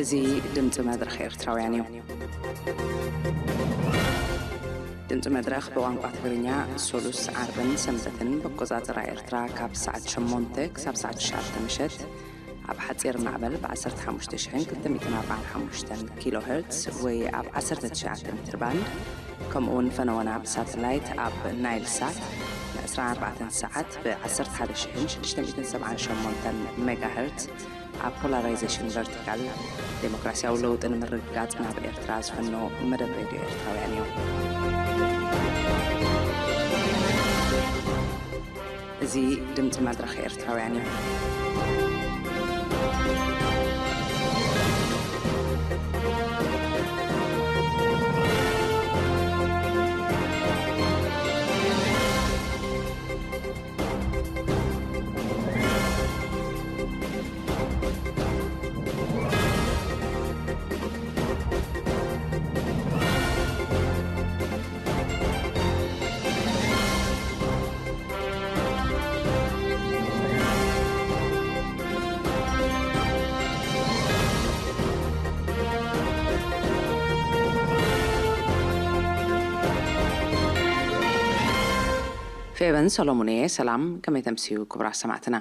እዚ ድምፂ መድረኽ ኤርትራውያን እዩ። ድምፂ መድረኽ ብቋንቋ ትግርኛ ሶሉስ፣ ዓርብን ሰንበትን ብኣቆፃፅራ ኤርትራ ካብ ሰዓት ሸሞንተ ክሳብ ሰዓት ትሽዓተ ምሸት ኣብ ሓፂር ማዕበል ብ ዓሰርተ ሓሙሽተ ሽሕን ክልተ ሚእትን ኣርባዓን ሓሙሽተን ኪሎ ሄርትስ ወይ ኣብ ዓሰርተ ትሽዓተ ሜትር ባንድ፣ ከምኡ እውን ፈነወና ብሳተላይት ኣብ ናይል ሳት ን ዕስራን ኣርባዕተን ሰዓት ብ ዓሰርተ ሓደ ሽሕን ሽዱሽተ ሚእትን ሰብዓን ሸሞንተን ሜጋ ሄርትስ ኣብ ፖላራይዜሽን ቨርቲካል፣ ዴሞክራሲያዊ ለውጢ ንምርግጋጽ ናብ ኤርትራ ዝፈኖ መደብ ሬድዮ ኤርትራውያን እዩ። እዚ ድምፂ መድረኽ ኤርትራውያን እዩ። ፌቨን ሰሎሞን እየ። ሰላም፣ ከመይ ተምስዩ ክቡራት ሰማዕትና?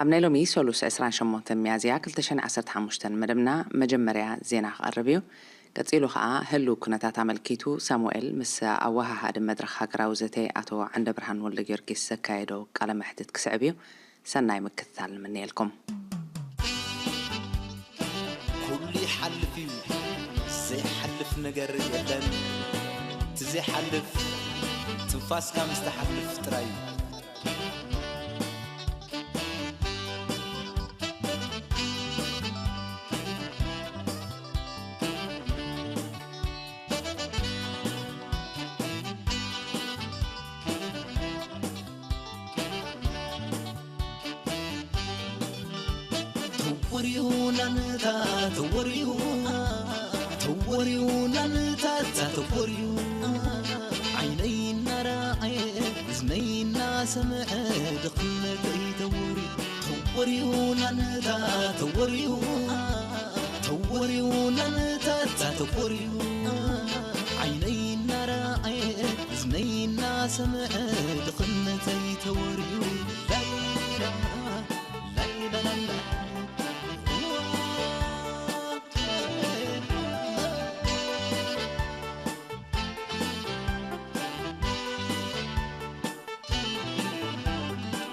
ኣብ ናይ ሎሚ ሰሉስ ዕስራን ሸሞንተን ሚያዝያ ክልተ ሽሕን ዓሰርተ ሓሙሽተን መደብና መጀመርያ ዜና ክቐርብ እዩ። ቀጺሉ ከኣ ህሉው ኩነታት ኣመልኪቱ ሳሙኤል ምስ ኣወሃሃዲ መድረኽ ሃገራዊ ዘተ ኣቶ ዓንደብርሃን ወልደጊዮርጊስ ዘካየዶ ቃለ መሕትት ክስዕብ እዩ። ሰናይ ምክትታል ንምነየልኩም። ኩሉ ይሓልፍ እዩ፣ ዘይሓልፍ ነገር የለን። እቲ ዘይሓልፍ ትንፋስካ ምስ ትሓልፍ ጥራይ እዩ። ተወርዩ ናንታ ተወርዩ ተወርዩ ናንታታ ተወርዩ ዓይነይ እናረኣየ እዝነይ እናሰምዐ ድኽነተይ ተወርዩ ተወርዩ ናንታ ተወርዩ ተወርዩ ናንታታ ተወርዩ ዓይነይ እናረኣየ እዝነይ እናሰምዐ ድኽነተይ ተወርዩ ላይላ ላይላ ላይላ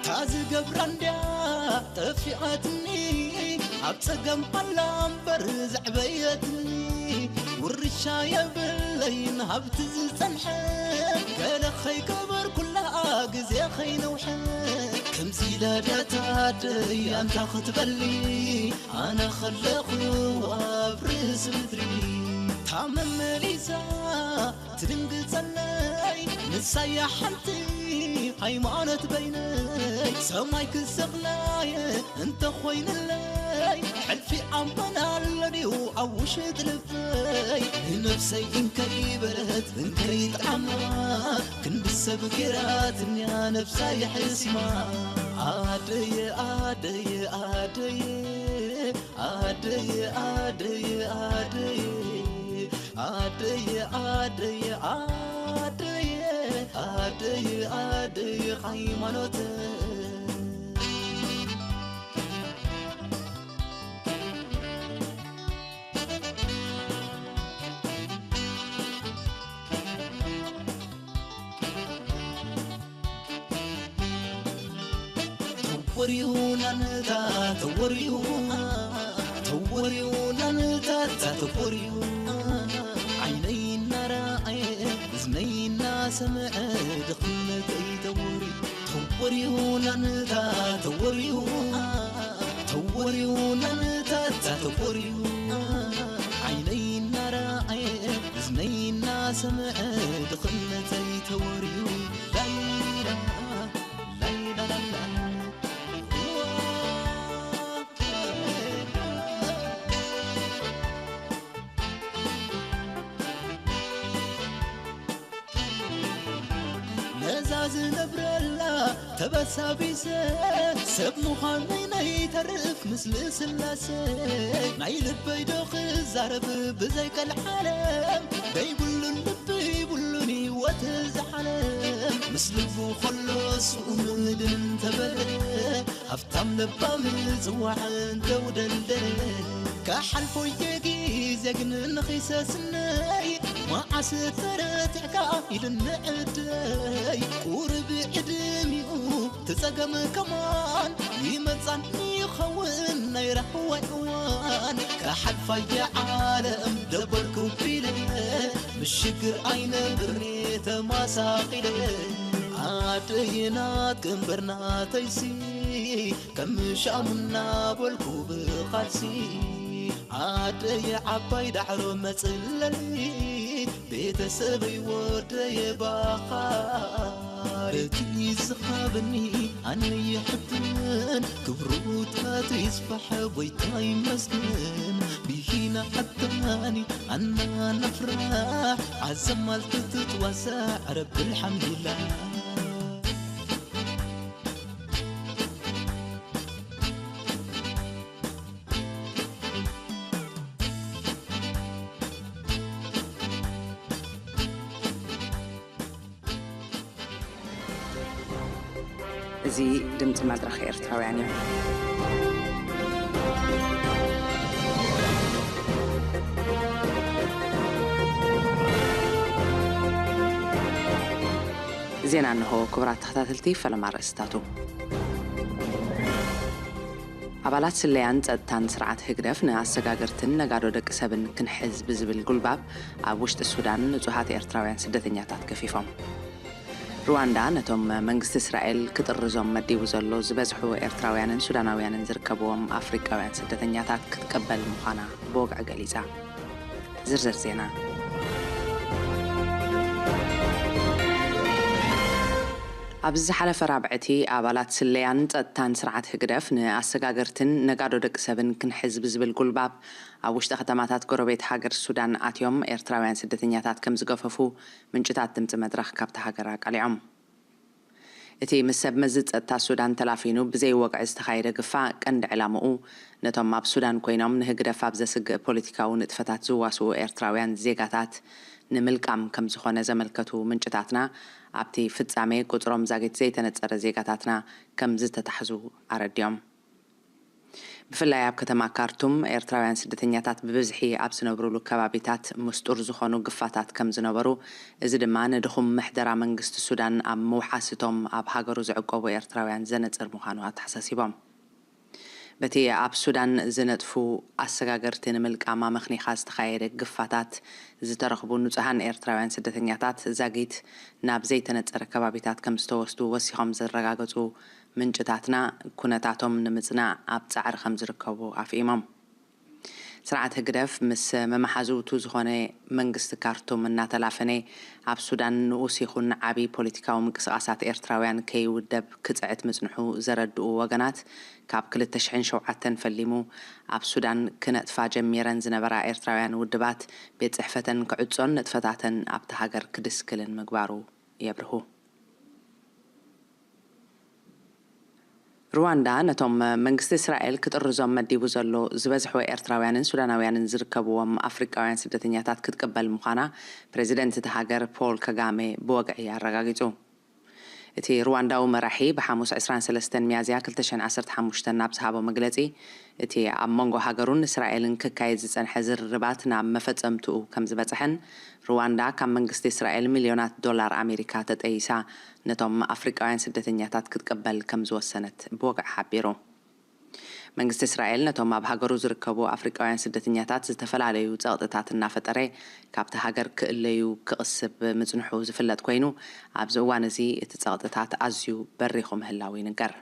ታዝገብራ እንድያ ጠፊኣትኒ ኣብ ጸገም ኣላ እምበር ዘዕበየትኒ ውርሻ የብለይን ሃብቲ ዝጸንሐ ገለ ኸይገበርኩላ ግዜ ኸይነውሐ ከምዚ ኢለ ድያታ ደይ ኣንታ ክትበሊ ኣነ ኸለኹ ኣብ ርእሲ ምድሪ ታመመሊሳ ትድንግጸለይ ንሳያ ሓንቲ ሃይማኖት በይነይ ሰማይ ክሰቕላየ እንተኾይንለይ ሕልፊ ኣመና ኣለድዩ ኣብ ውሽጥ ልበይ ንነፍሰይ እንከይ በለት እንከይ ጣዕማ ክንዲ ሰብ ጌራትንያ ነብሳ የሕሲማ ኣደየ ኣደየ ኣደየ ኣደየ ኣደየ ኣደየ ኣደየ ኣደየ ኣደየ ኣደየ ኣደየ ሃይማኖት ተወርዩ ናንታ ተወርዩ ተወርዩ ናንታታ ተወርዩ ዓይነይ እናረኣየ እዝነይ እናሰምዐ ድኽነተይ ተወርዩ ተወርዩ ናንታ ተወርዩ ተወርዩ ናንታታ ተወርዩ ዓይነይ እናረኣየ እዝነይ እናሰምዐ ድኽነተይ ተወርዩ ላይላ ላይላ ላላ ነዛ እዛ ዝነብረላ ተበሳቢሰ ሰብ ምዃነይ ነይተርፍ ምስሊ ስላሴ ናይ ልበይ ዶ ክዛረብ ብዘይ ቀልዓለም ደይብሉን ልቢ ይብሉን ህይወት ዝዓለም ምስ ልቡ ከሎ ስኡን ድን ተበለ ሃብታም ለባም ዝዋዕ እንተውደልደለ ካሓልፎ እየ ግዜ ግን ንኺሰስነይ መዓስ ተረቲዕካ ኢልኒ ዕደይ ቁርብ ዕድሚኡ ትጸገም ከማን ይመጻን ይኸውን ናይ ራህዋይ እዋን ካሓልፋ እየ ዓለም ደበርኩ ቢለ ምሽግር ኣይነብርኒ ተማሳኺለ ኣደይ ናት ቅንበር ናተይሲ ከም ሻሙና በልኩ ብቓልሲ ኣደይ ዓባይ ዳዕሮ መጽለሊ ቤተሰበይ ወደየ ባኻ በቲ ዝሃበኒ ኣነ ይሕብን ክብሩታት ይስፋሕ ጎይታ ይመስገን ብሂና ሓታኒ ኣና ነፍራሕ ዓዘማልቲ ትትዋሳዕ ረቢ ኣልሓምዱላ እዚ ድምፂ መድረኽ ኤርትራውያን እዩ። ዜና እንሆ። ክቡራት ተኸታተልቲ፣ ፈለማ ኣርእስታቱ። ኣባላት ስለያን ጸጥታን ስርዓት ህግደፍ ንኣሰጋገርትን ነጋዶ ደቂ ሰብን ክንሕዝ ብዝብል ጉልባብ ኣብ ውሽጢ ሱዳን ንጹሃት ኤርትራውያን ስደተኛታት ገፊፎም። ሩዋንዳ ነቶም መንግስቲ እስራኤል ክጥርዞም መዲቡ ዘሎ ዝበዝሑ ኤርትራውያንን ሱዳናውያንን ዝርከብዎም ኣፍሪቃውያን ስደተኛታት ክትቀበል ምዃና ብወግዒ ገሊጻ። ዝርዝር ዜና። ኣብዚ ዝሓለፈ ራብዐቲ ኣባላት ስለያን ጸጥታን ስርዓት ህግደፍ ንኣሰጋገርትን ነጋዶ ደቂ ሰብን ክንሕዝ ብዝብል ጉልባብ ኣብ ውሽጢ ከተማታት ጎረቤት ሃገር ሱዳን ኣትዮም ኤርትራውያን ስደተኛታት ከም ዝገፈፉ ምንጭታት ድምፂ መድረኽ ካብታ ሃገር ኣቃሊዖም። እቲ ምስ ሰብ መዚ ጸጥታ ሱዳን ተላፊኑ ብዘይ ወግዒ ዝተኻየደ ግፋ ቀንዲ ዕላምኡ ነቶም ኣብ ሱዳን ኮይኖም ንህግደፍ ኣብ ዘስግእ ፖለቲካዊ ንጥፈታት ዝዋስኡ ኤርትራውያን ዜጋታት ንምልቃም ከም ዝኾነ ዘመልከቱ ምንጭታትና ኣብቲ ፍጻሜ ቁጽሮም ዛጊት ዘይተነጸረ ዜጋታትና ከም ዝተታሕዙ ኣረዲኦም። ብፍላይ ኣብ ከተማ ካርቱም ኤርትራውያን ስደተኛታት ብብዝሒ ኣብ ዝነብሩሉ ከባቢታት ምስጡር ዝኾኑ ግፋታት ከም ዝነበሩ፣ እዚ ድማ ንድኹም ምሕደራ መንግስቲ ሱዳን ኣብ ምውሓስ እቶም ኣብ ሃገሩ ዝዕቆቡ ኤርትራውያን ዘነጽር ምዃኑ ኣተሓሳሲቦም። በቲ ኣብ ሱዳን ዝነጥፉ ኣሰጋገርቲ ንምልቃም ኣመኽኒኻ ዝተኻየደ ግፋታት ዝተረኽቡ ንጹሃን ኤርትራውያን ስደተኛታት ዛጊት ናብ ዘይተነጸረ ከባቢታት ከም ዝተወስዱ ወሲኾም ዘረጋገጹ ምንጭታትና፣ ኩነታቶም ንምጽናዕ ኣብ ጻዕሪ ከም ዝርከቡ ኣፍኢሞም። ስርዓት ህግደፍ ምስ መመሓዝውቱ ዝኾነ መንግስቲ ካርቱም እናተላፈነ፣ ኣብ ሱዳን ንኡስ ይኹን ዓቢ ፖለቲካዊ ምንቅስቓሳት ኤርትራውያን ከይውደብ ክጽዕት ምጽንሑ ዘረድኡ ወገናት፣ ካብ ክልተ ሽሕን ሸውዓተን ፈሊሙ ኣብ ሱዳን ክነጥፋ ጀሚረን ዝነበራ ኤርትራውያን ውድባት፣ ቤት ጽሕፈተን ክዕጾን ንጥፈታተን ኣብታ ሃገር ክድስክልን ምግባሩ የብርሁ። ሩዋንዳ ነቶም መንግስቲ እስራኤል ክጥርዞም መዲቡ ዘሎ ዝበዝሑ ኤርትራውያንን ሱዳናውያንን ዝርከብዎም ኣፍሪቃውያን ስደተኛታት ክትቅበል ምዃና ፕሬዚደንት እታ ሃገር ፖል ከጋሜ ብወግዒ ኣረጋጊጹ። እቲ ሩዋንዳዊ መራሒ ብሓሙስ ዕስራን ሰለስተን ሚያዝያ ክልተ ሽሕን ዓሰርተ ሓሙሽተን ኣብ ዝሃቦ መግለጺ፣ እቲ ኣብ መንጎ ሃገሩን እስራኤልን ክካየድ ዝጸንሐ ዝርርባት ናብ መፈጸምትኡ ከም ዝበጽሐን፣ ሩዋንዳ ካብ መንግስቲ እስራኤል ሚልዮናት ዶላር ኣሜሪካ ተጠይሳ ነቶም ኣፍሪቃውያን ስደተኛታት ክትቅበል ከም ዝወሰነት ብወግዒ ሓቢሩ። መንግስቲ እስራኤል ነቶም ኣብ ሃገሩ ዝርከቡ ኣፍሪቃውያን ስደተኛታት ዝተፈላለዩ ጸቕጥታት እናፈጠረ ካብቲ ሃገር ክእለዩ ክቕስብ ምጽንሑ ዝፍለጥ ኮይኑ፣ ኣብዚ እዋን እዚ እቲ ጸቕጥታት ኣዝዩ በሪኹ ምህላዉ ይንገር።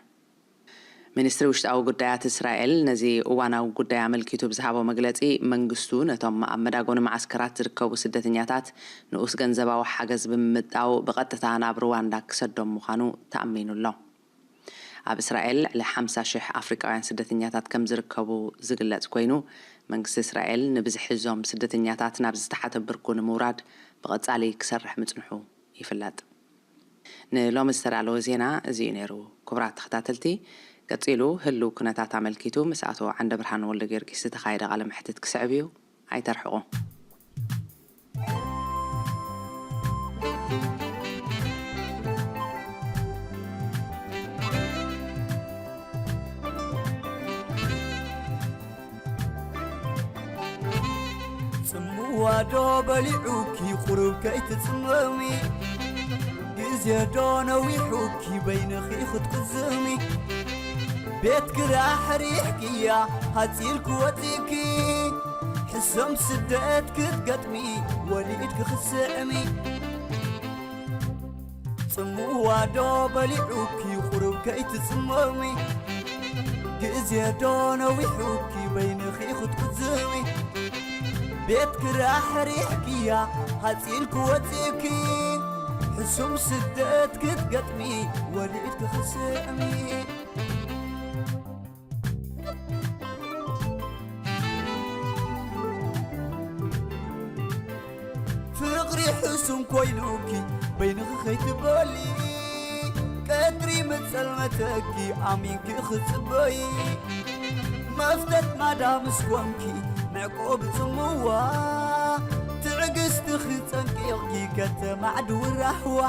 ሚኒስትሪ ውሽጣዊ ጉዳያት እስራኤል ነዚ እዋናዊ ጉዳይ ኣመልኪቱ ብዝሃቦ መግለጺ፣ መንግስቱ ነቶም ኣብ መዳጎኒ መዓስከራት ዝርከቡ ስደተኛታት ንኡስ ገንዘባዊ ሓገዝ ብምምጣው ብቐጥታ ናብ ሩዋንዳ ክሰዶም ምዃኑ ተኣሚኑ ኣሎ። ኣብ እስራኤል ልዕሊ ሓምሳ ሽሕ ኣፍሪቃውያን ስደተኛታት ከም ዝርከቡ ዝግለጽ ኮይኑ፣ መንግስቲ እስራኤል ንብዝሒ እዞም ስደተኛታት ናብ ዝተሓተ ብርኩ ንምውራድ ብቐጻሊ ክሰርሕ ምጽንሑ ይፍለጥ። ንሎሚ ዝተዳለወ ዜና እዚ እዩ ነይሩ። ክቡራት ተኸታተልቲ፣ ቀጺሉ ህሉው ኩነታት ኣመልኪቱ ምስ ኣቶ ዓንደብርሃን ወልደጊዮርጊስ ዝተኻየደ ቃለ መሕትት ክስዕብ እዩ። ኣይተርሕቑ። ጽምዋ ዶ በሊዑኪ ቁሩብ ከይትጽመሚ፣ ግዜ ዶ ነዊሑኪ በይንኺ ክትቁዝሚ፣ ቤት ክራይ ኣሕሪሕክያ ሃጺልኪ ወጺእኪ፣ ሕሰም ስደት ክትገጥሚ ወሊድኪ ክትስዕሚ። ጽምዋ ዶ በሊዑኪ ቁሩብ ከይትጽመሚ፣ ግዜ ዶ ነዊሑኪ በይንኺ ክትቁዝሚ፣ ቤት ክራይ ኣሕሪሕክያ ሃጺልኪ ወጺእኪ፣ ሕሱም ስደት ክትገጥሚ ወሊድኪ ክትስዕሚ። ፍቕሪ ሕሱም ኮይኑኪ በይንኺ ከይትበሊ፣ ቀትሪ ምጸልመተኪ ኣሚንኪ ክጽበዪ፣ መፍተት ማዳ ምስ ኮንኪ መዕቆቢ ጽምዋ፣ ትዕግስትኺ ጸንቂቕኪ ከተማዕድዊ ራህዋ።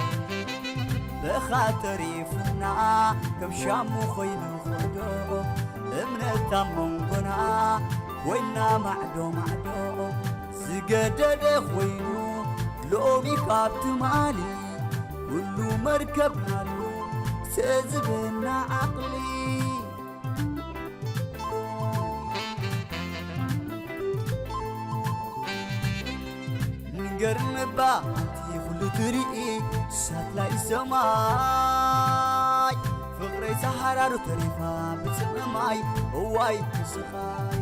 በኻ ተሪፍና ከም ሻሙ ኮይኑ ኸዶ፣ እምነት ኣብ መንጎና ኮይና ማዕዶ ማዕዶ፣ ዝገደደ ኮይኑ ሎሚ ካብ ትማሊ፣ ኩሉ መርከብናሉ ተዝበና ዓቕሊ። ንገርኒ እባ ኣንቲ ኩሉ ትርኢ ሳትላይ ሰማይ፣ ፍቕረይ ሰሃራሩ ተሪፋ ብጽምእ ማይ፣ እዋይ ስቓይ።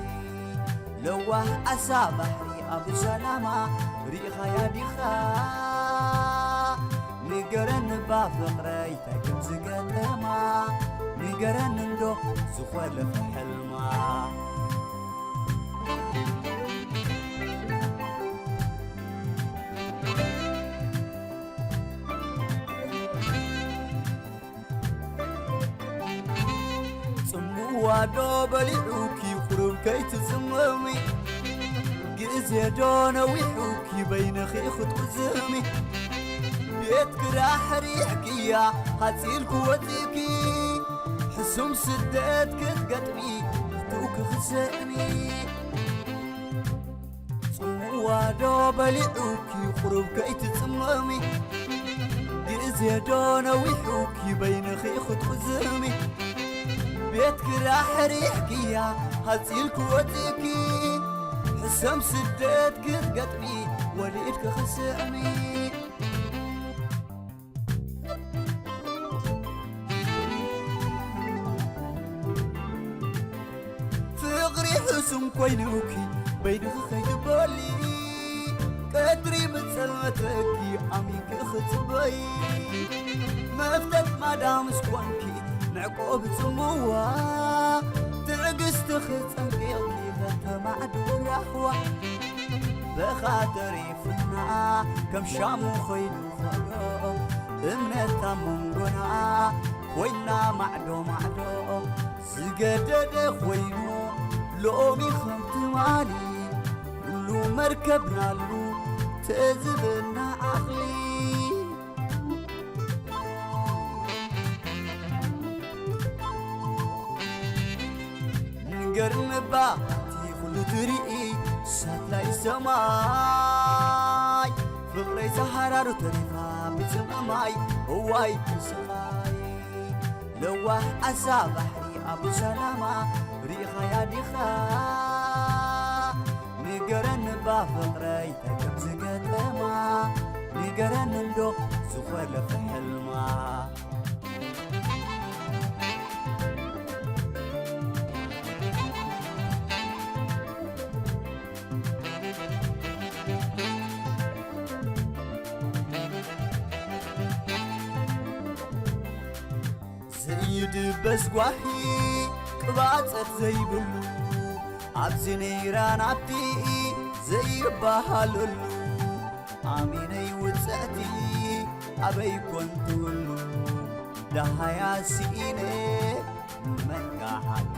ለዋህ ዓሳ ባሕሪ ኣብ ሰላማ ርኢኻያ ዲኻ? ንገረኒ እባ ፍቕረይ እንታይ ከም ዝገጠማ፣ ንገረኒ እንዶ ዝኾለፈ ሕልማ። ጽምዋ ዶ በሊዑኪ ቁሩብ ከይትጽመሚ፣ ግዜ ዶ ነዊሑኪ በይንኺ ክትቁዝሚ፣ ቤት ክራይ ኣሕሪሕክያ ሃጺልኪ ወጺእኪ፣ ሕሱም ስደት ክትገጥሚ ብትውኪ ክትስዕሚ። ጽምዋ ዶ በሊዑኪ ቁሩብ ከይትጽመሚ፣ ግዜ ዶ ነዊሑኪ በይንኺ ክትቁዝሚ፣ ቤት ክራይ ኣሕሪሕክያ ሃጺልኪ ወጺእኪ፣ ሕሰም ስደት ክትገጥሚ ወሊድኪ ክትስዕሚ። ፍቕሪ ሕሱም ኮይኑኪ በይንኺ ከይትበሊ፣ ቀትሪ ምጸልመተኪ ኣሚንኪ ክጽበዪ፣ መፍተት ማዳ ምስ ኮንኪ መዕቆቢ ጽምዋ፣ ትዕግስትኺ ጸንቂቕኪ ከተማዕድዊ ራህዋ። በኻ ተሪፍና ከም ሻሙ ኮይኑ ኸሎ፣ እምነት ኣብ መንጎና ኮይና ማዕዶ ማዕዶ፣ ዝገደደ ኮይኑ ሎሚ ከም ትማሊ፣ ኩሉ መርከብናሉ ተዝበና ዓቕሊ። ንገርኒ እባ ኣንቲ ኩሉ ትርኢ ሳትላይ ሰማይ፣ ፍቕረይ ሰሃራሩ ተሪፋ ብጽምእ ማይ፣ እዋይ ስቓይ። ለዋህ ዓሳ ባሕሪ ኣብ ሰላማ ርኢኻያ ዲኻ? ንገረኒ እባ ፍቕረይ እንታይ ከም ዝገጠማ፣ ንገረኒ እንዶ ዝኾለፈ ሕልማ። ዘይድበስ ጓሂ ቅባጸት ዘይብሉ፣ ኣብዚ ነይራ ናብቲ ዘይበሃለሉ፣ ኣሚነይ ውጽዕቲ ኣበይ ኮን ትውሉ፣ ደሃያ ስኢነ ንመን ክሓቱ።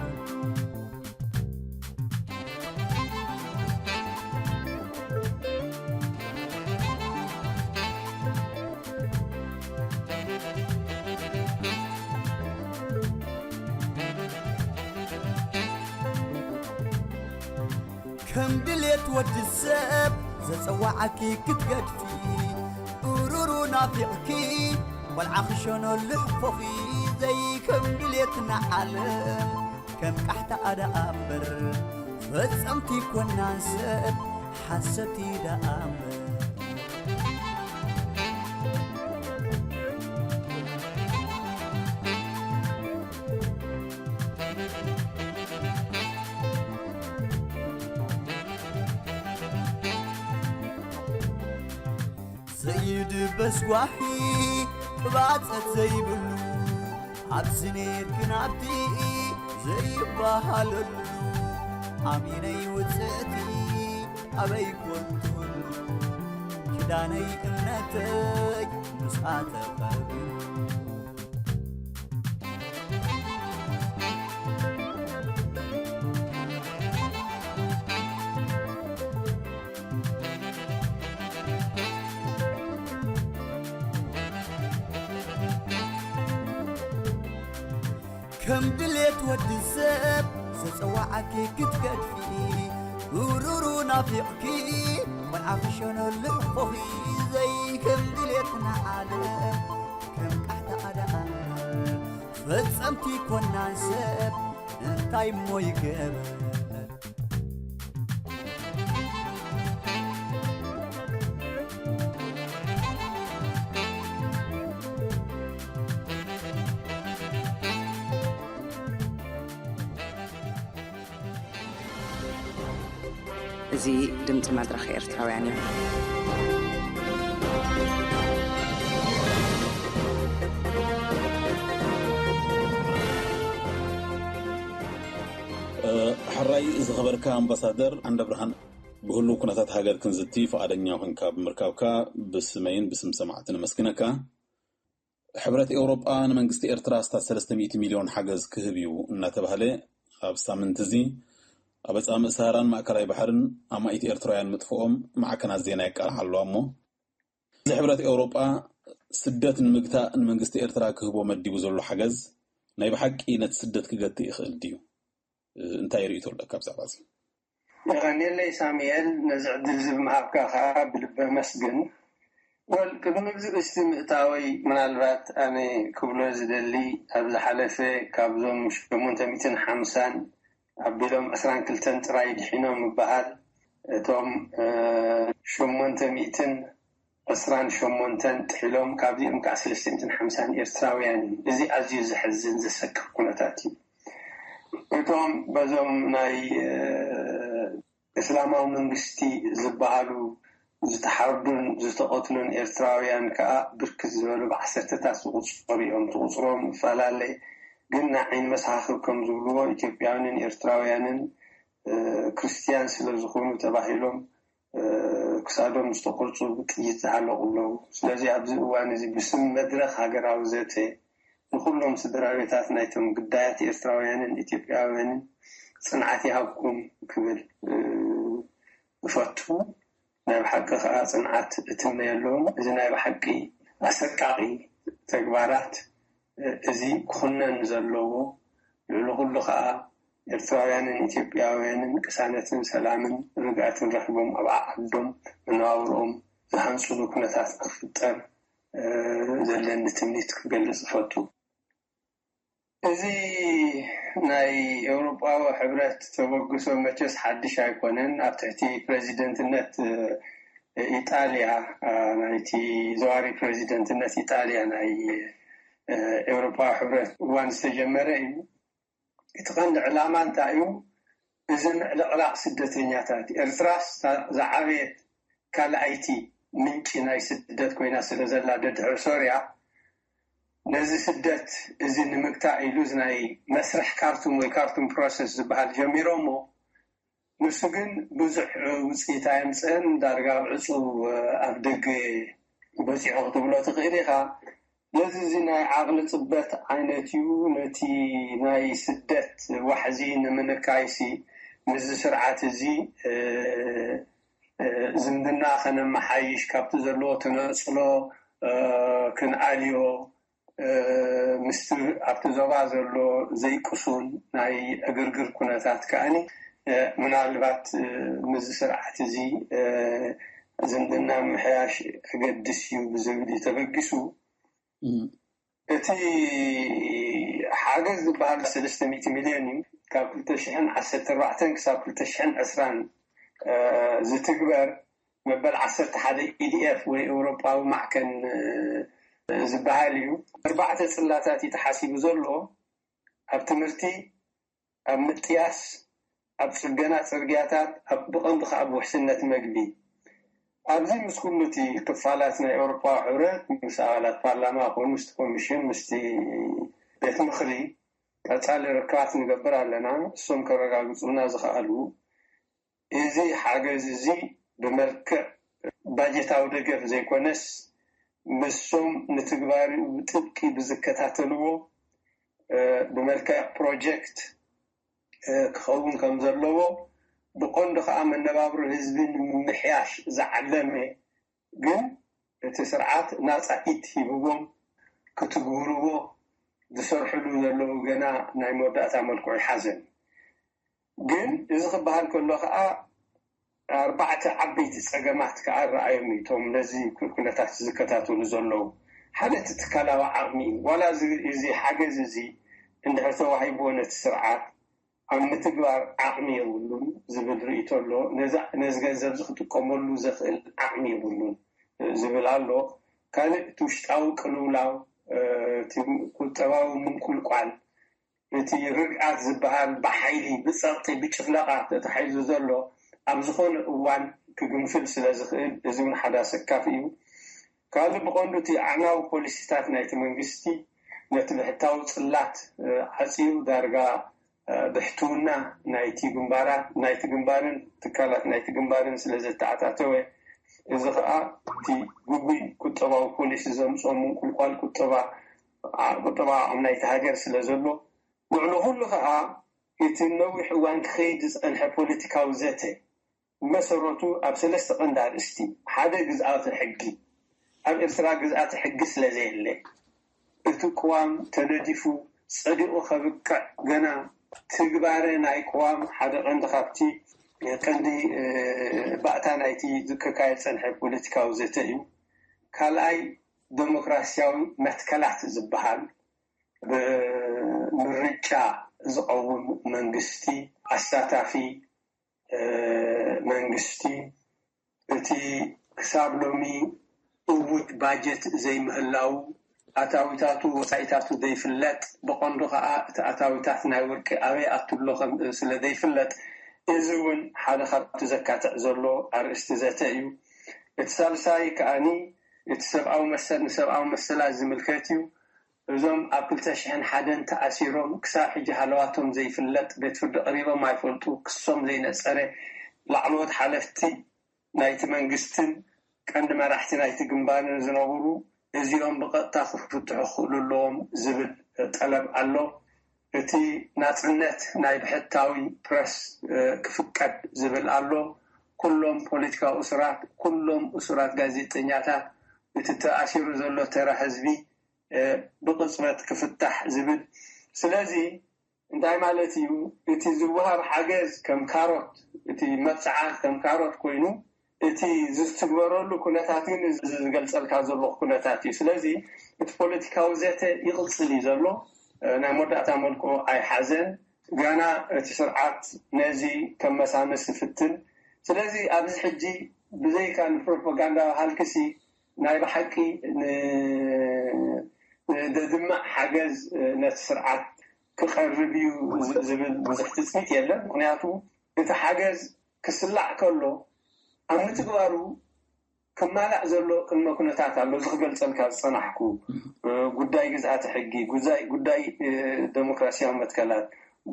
ከም ድሌት ወዲ ሰብ ዘጸዋዓኪ ክትገድፊ፣ ኡሩሩ ናፊቕኪ፣ ቆልዓ ክሸነሉ ሕፎኺ። ዘይከም ድሌትና ዓለም ከም ቃሕታ ደኣ እምበር፣ ፈጸምቲ ኮናን ሰብ ሓሰብቲ ደኣ እምበር። ዘይድበስ ጓሂ ቅባጸት ዘይብሉ፣ ኣብዚ ነርክን ኣብቲ ዘይበሃለሉ፣ ኣሚነይ ውጽእቲ ኣበይ ኮንቱሉ፣ ኪዳነይ እምነተይ ምስኣ ተቐቢሉ። ከም ድሌት ወዲ ሰብ ዘጸዋዓኪ ክትገድፊ፣ ሩሩ ናፊቕኪ፣ ቆልዓ ክሸነሉ ሕኾኺ። ዘይከም ድሌትና ዓለም ከም ቃሕታ ኣደኣ ፈጸምቲ ኮናን ሰብ እንታይ እሞ ይገበር? እዚ ድምፂ መድረኽ ኤርትራውያን እዩ። ሕራይ ዝኸበርካ ኣምባሳደር ዓንደብርሃን፣ ብህሉው ኩነታት ሃገር ክንዝቲ ፍቓደኛ ኮንካ ብምርካብካ ብስመይን ብስም ሰማዕቲ ነመስግነካ። ሕብረት ኤውሮጳ ንመንግስቲ ኤርትራ ኣስታት ሰለስተ ሚእቲ ሚልዮን ሓገዝ ክህብ እዩ እናተባህለ፣ ኣብ ሳምንት እዚ ኣብ ኣጻምእ ሰሃራን ማእከላይ ባሕርን ኣማኢት ኤርትራውያን ምጥፍኦም ማዕከናት ዜና የቃልዓ ኣለዋ። እሞ እዚ ሕብረት ኤውሮጳ ስደት ንምግታእ ንመንግስቲ ኤርትራ ክህቦ መዲቡ ዘሎ ሓገዝ ናይ ብሓቂ ነቲ ስደት ክገትእ ይኽእል ድዩ? እንታይ ርእይቶ ኣለካ ብዛዕባ እዚ? የቐንየለይ ሳሙኤል፣ ነዚ ዕድል እዚ ብምሃብካ ከኣ ብልቢ ኣመስግን። ወል ቅድሚ ኣብዚ ርእስቲ ምእታወይ ምናልባት ኣነ ክብሎ ዝደሊ፣ ኣብ ዝሓለፈ ካብዞም ሸሞንተ ሚእትን ሓምሳን ኣቢሎም ዕስራን ክልተን ጥራይ ድሒኖም ምበሃል፣ እቶም ሸሞንተ ሚእትን ዕስራን ሸሞንተን ጥሒሎም፣ ካብዚኦም ከዓ ሰለስተ ሚእትን ሓምሳን ኤርትራውያን እዩ። እዚ ኣዝዩ ዘሕዝን ዘሰቅቕ ኩነታት እዩ። እቶም በዞም ናይ እስላማዊ መንግስቲ ዝበሃሉ ዝተሓርዱን ዝተቐትሉን ኤርትራውያን ከዓ ብርክት ዝበሉ ብዓሰርተታት ዝቑጸሩ እዮም። እቲ ቁፅሮም ይፈላለ፣ ግን ንዓይኒ መሳኻኽር ከም ዝብልዎ ኢትዮጵያውያንን ኤርትራውያንን ክርስትያን ስለ ዝኾኑ ተባሂሎም ክሳዶም ዝተቆርጹ ብጥይት ዝሃለቑ ኣለዉ። ስለዚ ኣብዚ እዋን እዚ ብስም መድረኽ ሃገራዊ ዘተ ንኹሎም ስድራ ቤታት ናይቶም ግዳያት ኤርትራውያንን ኢትዮጵያውያንን ጽንዓት ይሃብኩም ክብል እፈቱ። ናይ ብሓቂ ከኣ ጽንዓት እትምነየሎም እዚ ናይ ብሓቂ ኣሰቃቒ ተግባራት እዚ ክኹነን ዘለዎ፣ ልዕሊ ኩሉ ከኣ ኤርትራውያንን ኢትዮጵያውያንን ቅሳነትን ሰላምን ርግኣትን ረኺቦም ኣብ ዓዓዶም መነባብርኦም ዝሃንጽሉ ኩነታት ክፍጠር ዘለኒ ትምኒት ክገልጽ እፈቱ። እዚ ናይ ኤውሮጳዊ ሕብረት ተበግሶ መቸስ ሓድሽ ኣይኮነን። ኣብ ትሕቲ ፕረዚደንትነት ኢጣልያ፣ ናይቲ ዘዋሪ ፕረዚደንትነት ኢጣልያ ናይ ኤውሮጳዊ ሕብረት እዋን ዝተጀመረ እዩ። እቲ ቀንዲ ዕላማ እንታይ እዩ? እዚ ምዕልቕላቕ ስደተኛታት፣ ኤርትራስ ዝዓበየት ካልኣይቲ ምንጪ ናይ ስደት ኮይና ስለ ዘላ፣ ደድሕሪ ሶርያ፣ ነዚ ስደት እዚ ንምግታእ ኢሉ እዚ ናይ መስርሕ ካርቱም ወይ ካርቱም ፕሮሰስ ዝበሃል ጀሚሮሞ፣ ንሱ ግን ብዙሕ ውፅኢት ኣየምፅእን። ዳርጋ ኣብ ዕፁ ኣብ ደገ በፂሑ ክትብሎ ትኽእል ኢኻ። ስለዚ እዚ ናይ ዓቕሊ ጽበት ዓይነት እዩ። ነቲ ናይ ስደት ዋሕዚ ንምንካይሲ ምስዚ ስርዓት እዚ ዝምድና ከነመሓይሽ፣ ካብቲ ዘለዎ ተነጽሎ ክንኣልዮ፣ ምስቲ ኣብቲ ዞባ ዘሎ ዘይቅሱን ናይ ዕግርግር ኩነታት ከኣኒ ምናልባት ምስዚ ስርዓት እዚ ዝምድና ምሕያሽ ኣገድስ እዩ ብዝብል እዩ ተበጊሱ። እቲ ሓገዝ ዝበሃል ሰለስተ ሚእቲ ሚልዮን እዩ። ካብ ክልተ ሽሕን ዓሰርተ ኣርባዕተን ክሳብ ክልተ ሽሕን ዕስራን ዝትግበር መበል ዓሰርተ ሓደ ኢዲኤፍ ወይ ኤውሮጳዊ ማዕከን ዝበሃል እዩ። ኣርባዕተ ጽላታት እዩ ተሓሲቡ ዘሎ። ኣብ ትምህርቲ፣ ኣብ ምጥያስ፣ ኣብ ጽገና ጽርግያታት፣ ኣብ ብቐንዱ ከኣ ኣብ ውሕስነት መግቢ። ኣብዚ ምስ ኩሉ እቲ ክፋላት ናይ ኤውሮጳዊ ሕብረት፣ ምስ ኣባላት ፓርላማ ኮኑ፣ ምስቲ ኮሚሽን፣ ምስቲ ቤት ምኽሪ ቀጻሊ ርክባት ንገብር ኣለና። እሶም ከረጋግጹልና ዝኸኣሉ፣ እዚ ሓገዝ እዚ ብመልክዕ ባጀታዊ ደገፍ ዘይኮነስ፣ ምሶም ንትግባሪኡ ብጥብቂ ብዝከታተልዎ፣ ብመልክዕ ፕሮጀክት ክኸውን ከም ዘለዎ፣ ብቐንዱ ከኣ መነባብሮ ህዝቢ ንምምሕያሽ ዝዓለመ፣ ግን እቲ ስርዓት ናጻ ኢድ ሂብዎም ክትግብርዎ ዝሰርሕሉ ዘለዉ ገና ናይ መወዳእታ መልክዑ ይሓዘን። ግን እዚ ክበሃል ከሎ ከኣ ኣርባዕተ ዓበይቲ ጸገማት ከኣ ረኣዮም እዩ እቶም ነዚ ኩነታት ዝከታተሉ ዘለዉ። ሓደ እቲ ትካላዊ ዓቕሚ እዩ። ዋላ እዚ ሓገዝ እዚ እንድሕር ተዋሂብዎ ነቲ ስርዓት ኣብ ምትግባር ዓቕሚ የብሉን ዝብል ርእይቶ ኣሎ። ነዚ ገንዘብ እዚ ክጥቀመሉ ዘኽእል ዓቕሚ የብሉን ዝብል ኣሎ። ካልእ እቲ ውሽጣዊ ቅልውላው፣ እቲ ቁጠባዊ ምንቁልቋል፣ እቲ ርግኣት ዝበሃል ብሓይሊ፣ ብጸቕጢ፣ ብጭፍለቓ ተታሒዙ ዘሎ ኣብ ዝኾነ እዋን ክግንፍል ስለ ዝኽእል፣ እዚ እውን ሓደ ኣሰካፊ እዩ። ካልእ ብቐንዱ እቲ ኣዕናዊ ፖሊሲታት ናይቲ መንግስቲ ነቲ ብሕታዊ ጽላት ዓጽዩ ዳርጋ ብሕትውና ናይቲ ግንባራት ናይቲ ግንባርን ትካላት ናይቲ ግንባርን ስለ ዘተኣታተወ፣ እዚ ኸኣ እቲ ግጉይ ቁጠባዊ ፖሊሲ ዘምፅኦ ምንቁልቋል ቁጠባ ቁጠባ ዓቕሚ ናይቲ ሃገር ስለ ዘሎ፣ ንዕሉ ኩሉ ኸኣ እቲ ነዊሕ እዋን ክኸይድ ዝፀንሐ ፖለቲካዊ ዘተ መሰረቱ ኣብ ሰለስተ ቀንዲ ኣርእስቲ። ሓደ ግዝኣተ ሕጊ። ኣብ ኤርትራ ግዝኣተ ሕጊ ስለ ዘየለ፣ እቲ ቅዋም ተነዲፉ ጸዲቑ ከብቅዕ፣ ገና ትግባረ ናይ ቅዋም ሓደ ቀንዲ ካብቲ ቀንዲ ባእታ ናይቲ ክካየድ ጸንሐ ፖለቲካዊ ዘተ እዩ። ካልኣይ፣ ደሞክራሲያዊ መትከላት ዝበሃል፣ ብምርጫ ዝቐውም መንግስቲ፣ ኣሳታፊ መንግስቲ፣ እቲ ክሳብ ሎሚ እውጅ ባጀት ዘይምህላዉ፣ ኣታዊታቱ ወፃኢታቱ ዘይፍለጥ፣ ብቐንዱ ከዓ እቲ ኣታዊታት ናይ ወርቂ ኣበይ ኣትሎ ከም ስለ ዘይፍለጥ፣ እዚ እውን ሓደ ካብቲ ዘካትዕ ዘሎ ኣርእስቲ ዘተ እዩ። እቲ ሳልሳይ ከኣኒ እቲ ሰብኣዊ መሰል ንሰብኣዊ መሰላት ዝምልከት እዩ። እዞም ኣብ ክልተ ሽሕን ሓደን ተኣሲሮም ክሳብ ሕጂ ሃለዋቶም ዘይፍለጥ፣ ቤት ፍርዲ ቀሪቦም ኣይፈልጡ፣ ክሶም ዘይነጸረ፣ ላዕለዎት ሓለፍቲ ናይቲ መንግስትን ቀንዲ መራሕቲ ናይቲ ግንባርን ዝነበሩ፣ እዚኦም ብቐጥታ ክፍትሑ ክኽእሉ ኣለዎም ዝብል ጠለብ ኣሎ። እቲ ናጽነት ናይ ብሕታዊ ፕረስ ክፍቀድ ዝብል ኣሎ። ኩሎም ፖለቲካዊ እሱራት፣ ኩሎም እሱራት ጋዜጠኛታት፣ እቲ ተኣሲሩ ዘሎ ተራ ህዝቢ ብቕጽበት ክፍታሕ ዝብል። ስለዚ እንታይ ማለት እዩ? እቲ ዝወሃብ ሓገዝ ከም ካሮት፣ እቲ መብጽዓ ከም ካሮት ኮይኑ፣ እቲ ዝትግበረሉ ኩነታት ግን እዚ ዝገልጸልካ ዘለኹ ኩነታት እዩ። ስለዚ እቲ ፖለቲካዊ ዘተ ይቕጽል እዩ ዘሎ። ናይ መወዳእታ መልክዑ ኣይሓዘን። ጋና እቲ ስርዓት ነዚ ከመሳምስ ይፍትን። ስለዚ ኣብዚ ሕጂ ብዘይካ ንፕሮፓጋንዳ ሃልክሲ ናይ ብሓቂ ንደድማዕ ሓገዝ ነቲ ስርዓት ክቐርብ እዩ ዝብል ብዙሕ ትፅቢት የለን። ምክንያቱ እቲ ሓገዝ ክስላዕ ከሎ ኣብ ምትግባሩ ክማላእ ዘሎ ቅድመ ኩነታት ኣሎ። እዚ ክገልፀልካ ዝፀናሕኩ ጉዳይ ግዝኣተ ሕጊ፣ ጉዳይ ደሞክራሲያዊ መትከላት፣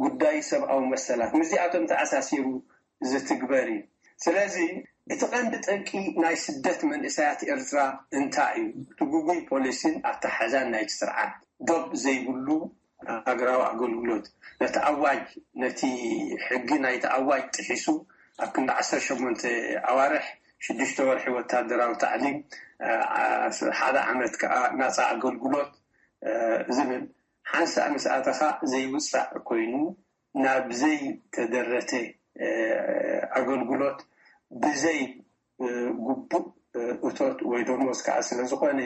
ጉዳይ ሰብኣዊ መሰላት ምስዚኣቶም ተኣሳሲሩ ዝትግበር እዩ። ስለዚ እቲ ቀንዲ ጠንቂ ናይ ስደት መንእሰያት ኤርትራ እንታይ እዩ? እቲ ጉጉይ ፖሊሲን ኣተሓሕዛን ናይቲ ስርዓት፣ ዶብ ዘይብሉ ሃገራዊ ኣገልግሎት፣ ነቲ ኣዋጅ፣ ነቲ ሕጊ ናይቲ ኣዋጅ ጥሒሱ ኣብ ክንዲ ዓሰርተ ሸሞንተ ኣዋርሕ፣ ሽዱሽተ ወርሒ ወታደራዊ ታዕሊም፣ ሓደ ዓመት ከዓ ናፃ ኣገልግሎት ዝብል ሓንሳእ ምስ ኣተኻ ዘይውፃእ ኮይኑ ናብ ዘይተደረተ ኣገልግሎት ብዘይ ግቡእ እቶት ወይ ደሞዝ ከዓ ስለ ዝኾነ፣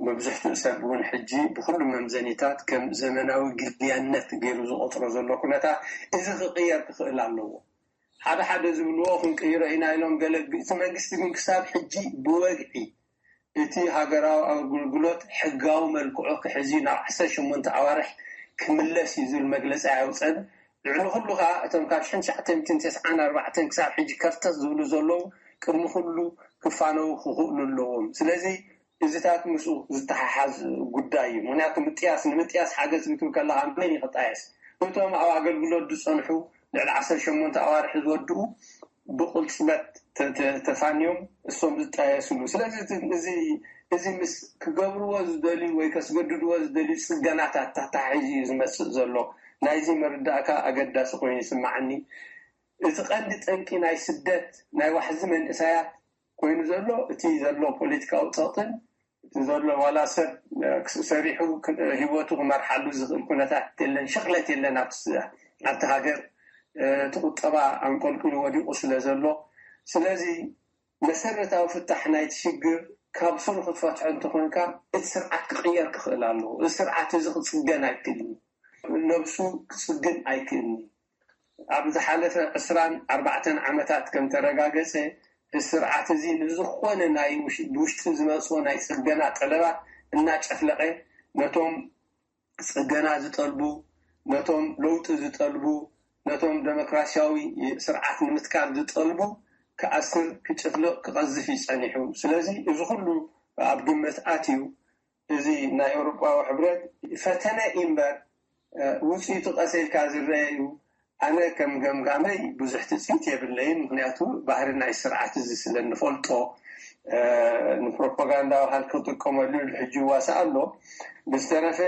መብዝሕትኡ ሰብ እውን ሕጂ ብኩሉ መምዘኒታት ከም ዘመናዊ ግልያነት ገይሩ ዝቆፅሮ ዘሎ ኩነታት፣ እዚ ክቅየር ክኽእል ኣለዎ። ሓደ ሓደ ዝብልዎ ክንቅይሮ ኢና ኢሎም፣ ገለ እቲ መንግስቲ ግን ክሳብ ሕጂ ብወግዒ እቲ ሃገራዊ ኣገልግሎት ሕጋዊ መልክዑ ክሕዝ እዩ፣ ናብ ዓሰርተ ሸሞንተ ኣዋርሕ ክምለስ እዩ ዝብል መግለፂ ኣየውፀን። ልዕሊ ኩሉ ከዓ እቶም ካብ ሽሕን ትሽዓተ ሚእትን ተስዓን ኣርባዕተን ክሳብ ሕጂ ከርተት ዝብሉ ዘለዉ ቅድሚ ኩሉ ክፋነዉ ክኽእሉ ኣለዎም። ስለዚ እዚታት ምስኡ ዝተሓሓዝ ጉዳይ እዩ። ምክንያቱ ምጥያስ ንምጥያስ ሓገዝ ክትብል ከለካ መን እዩ ክጣየስ? እቶም ኣብ ኣገልግሎት ዝፀንሑ ልዕሊ ዓሰርተ ሸሞንተ ኣዋርሒ ዝወድኡ ብቁልፅመት ተ- ተ- ተፋንዮም እሶም ዝጣየስሉ። ስለዚ እቲ- እዚ እዚ ምስ ክገብርዎ ዝደልዩ ወይ ከስገድድዎ ዝደልዩ ፅገናታት ተታሒዙ እዩ ዝመፅእ ዘሎ። ናይዚ ምርዳእካ ኣገዳሲ ኮይኑ ይስማዓኒ። እቲ ቀንዲ ጠንቂ ናይ ስደት ናይ ዋሕዚ መንእሰያት ኮይኑ ዘሎ እቲ ዘሎ ፖለቲካዊ ፀቕጥን እቲ ዘሎ ዋላ ሰብ ሰሪሑ ህይወቱ ክመርሓሉ ዝኽእል ኩነታት የለን፣ ሽቕለት የለን ኣብቲ ኣብቲ ሃገር። እቲ ቁጠባ ኣንቆልቂሉ ወዲቑ ስለ ዘሎ፣ ስለዚ መሰረታዊ ፍታሕ ናይቲ ሽግር ካብ ስሩ ክትፈትሖ እንተኾንካ እቲ ስርዓት ክቕየር ክኽእል ኣለዎ። እዚ ስርዓት እዚ ክፅገን ኣይክእልን እዩ። ነብሱ ክፅግን ኣይክእልን እዩ። ኣብ ዝሓለፈ ዕስራን ኣርባዕተን ዓመታት ከም ተረጋገፀ፣ እዚ ስርዓት እዚ ንዝኾነ ናይ ውሽ- ብውሽጢ ዝመፅኦ ናይ ፅገና ጠለባት እናጨፍለቐ ነቶም ፅገና ዝጠልቡ፣ ነቶም ለውጢ ዝጠልቡ፣ ነቶም ደሞክራሲያዊ ስርዓት ንምትካል ዝጠልቡ ክኣስር፣ ክጭፍልቕ፣ ክቐዝፍ እዩ ጸኒሑ። ስለዚ እዚ ኩሉ ኣብ ግምት ኣትዩ፣ እዚ ናይ ኤውሮጳዊ ሕብረት ፈተነ እምበር ውፅኢቱ ቀስ ኢልካ ዝረአ እዩ። ኣነ ከም ገምጋመይ ብዙሕ ትፅቢት የብለይን፣ ምክንያቱ ባህሪ ናይ ስርዓት እዚ ስለ እንፈልጦ። ንፕሮፓጋንዳ ባህል ክጥቀመሉ ኢሉ ሕጂ ይዋሳእ ኣሎ። ብዝተረፈ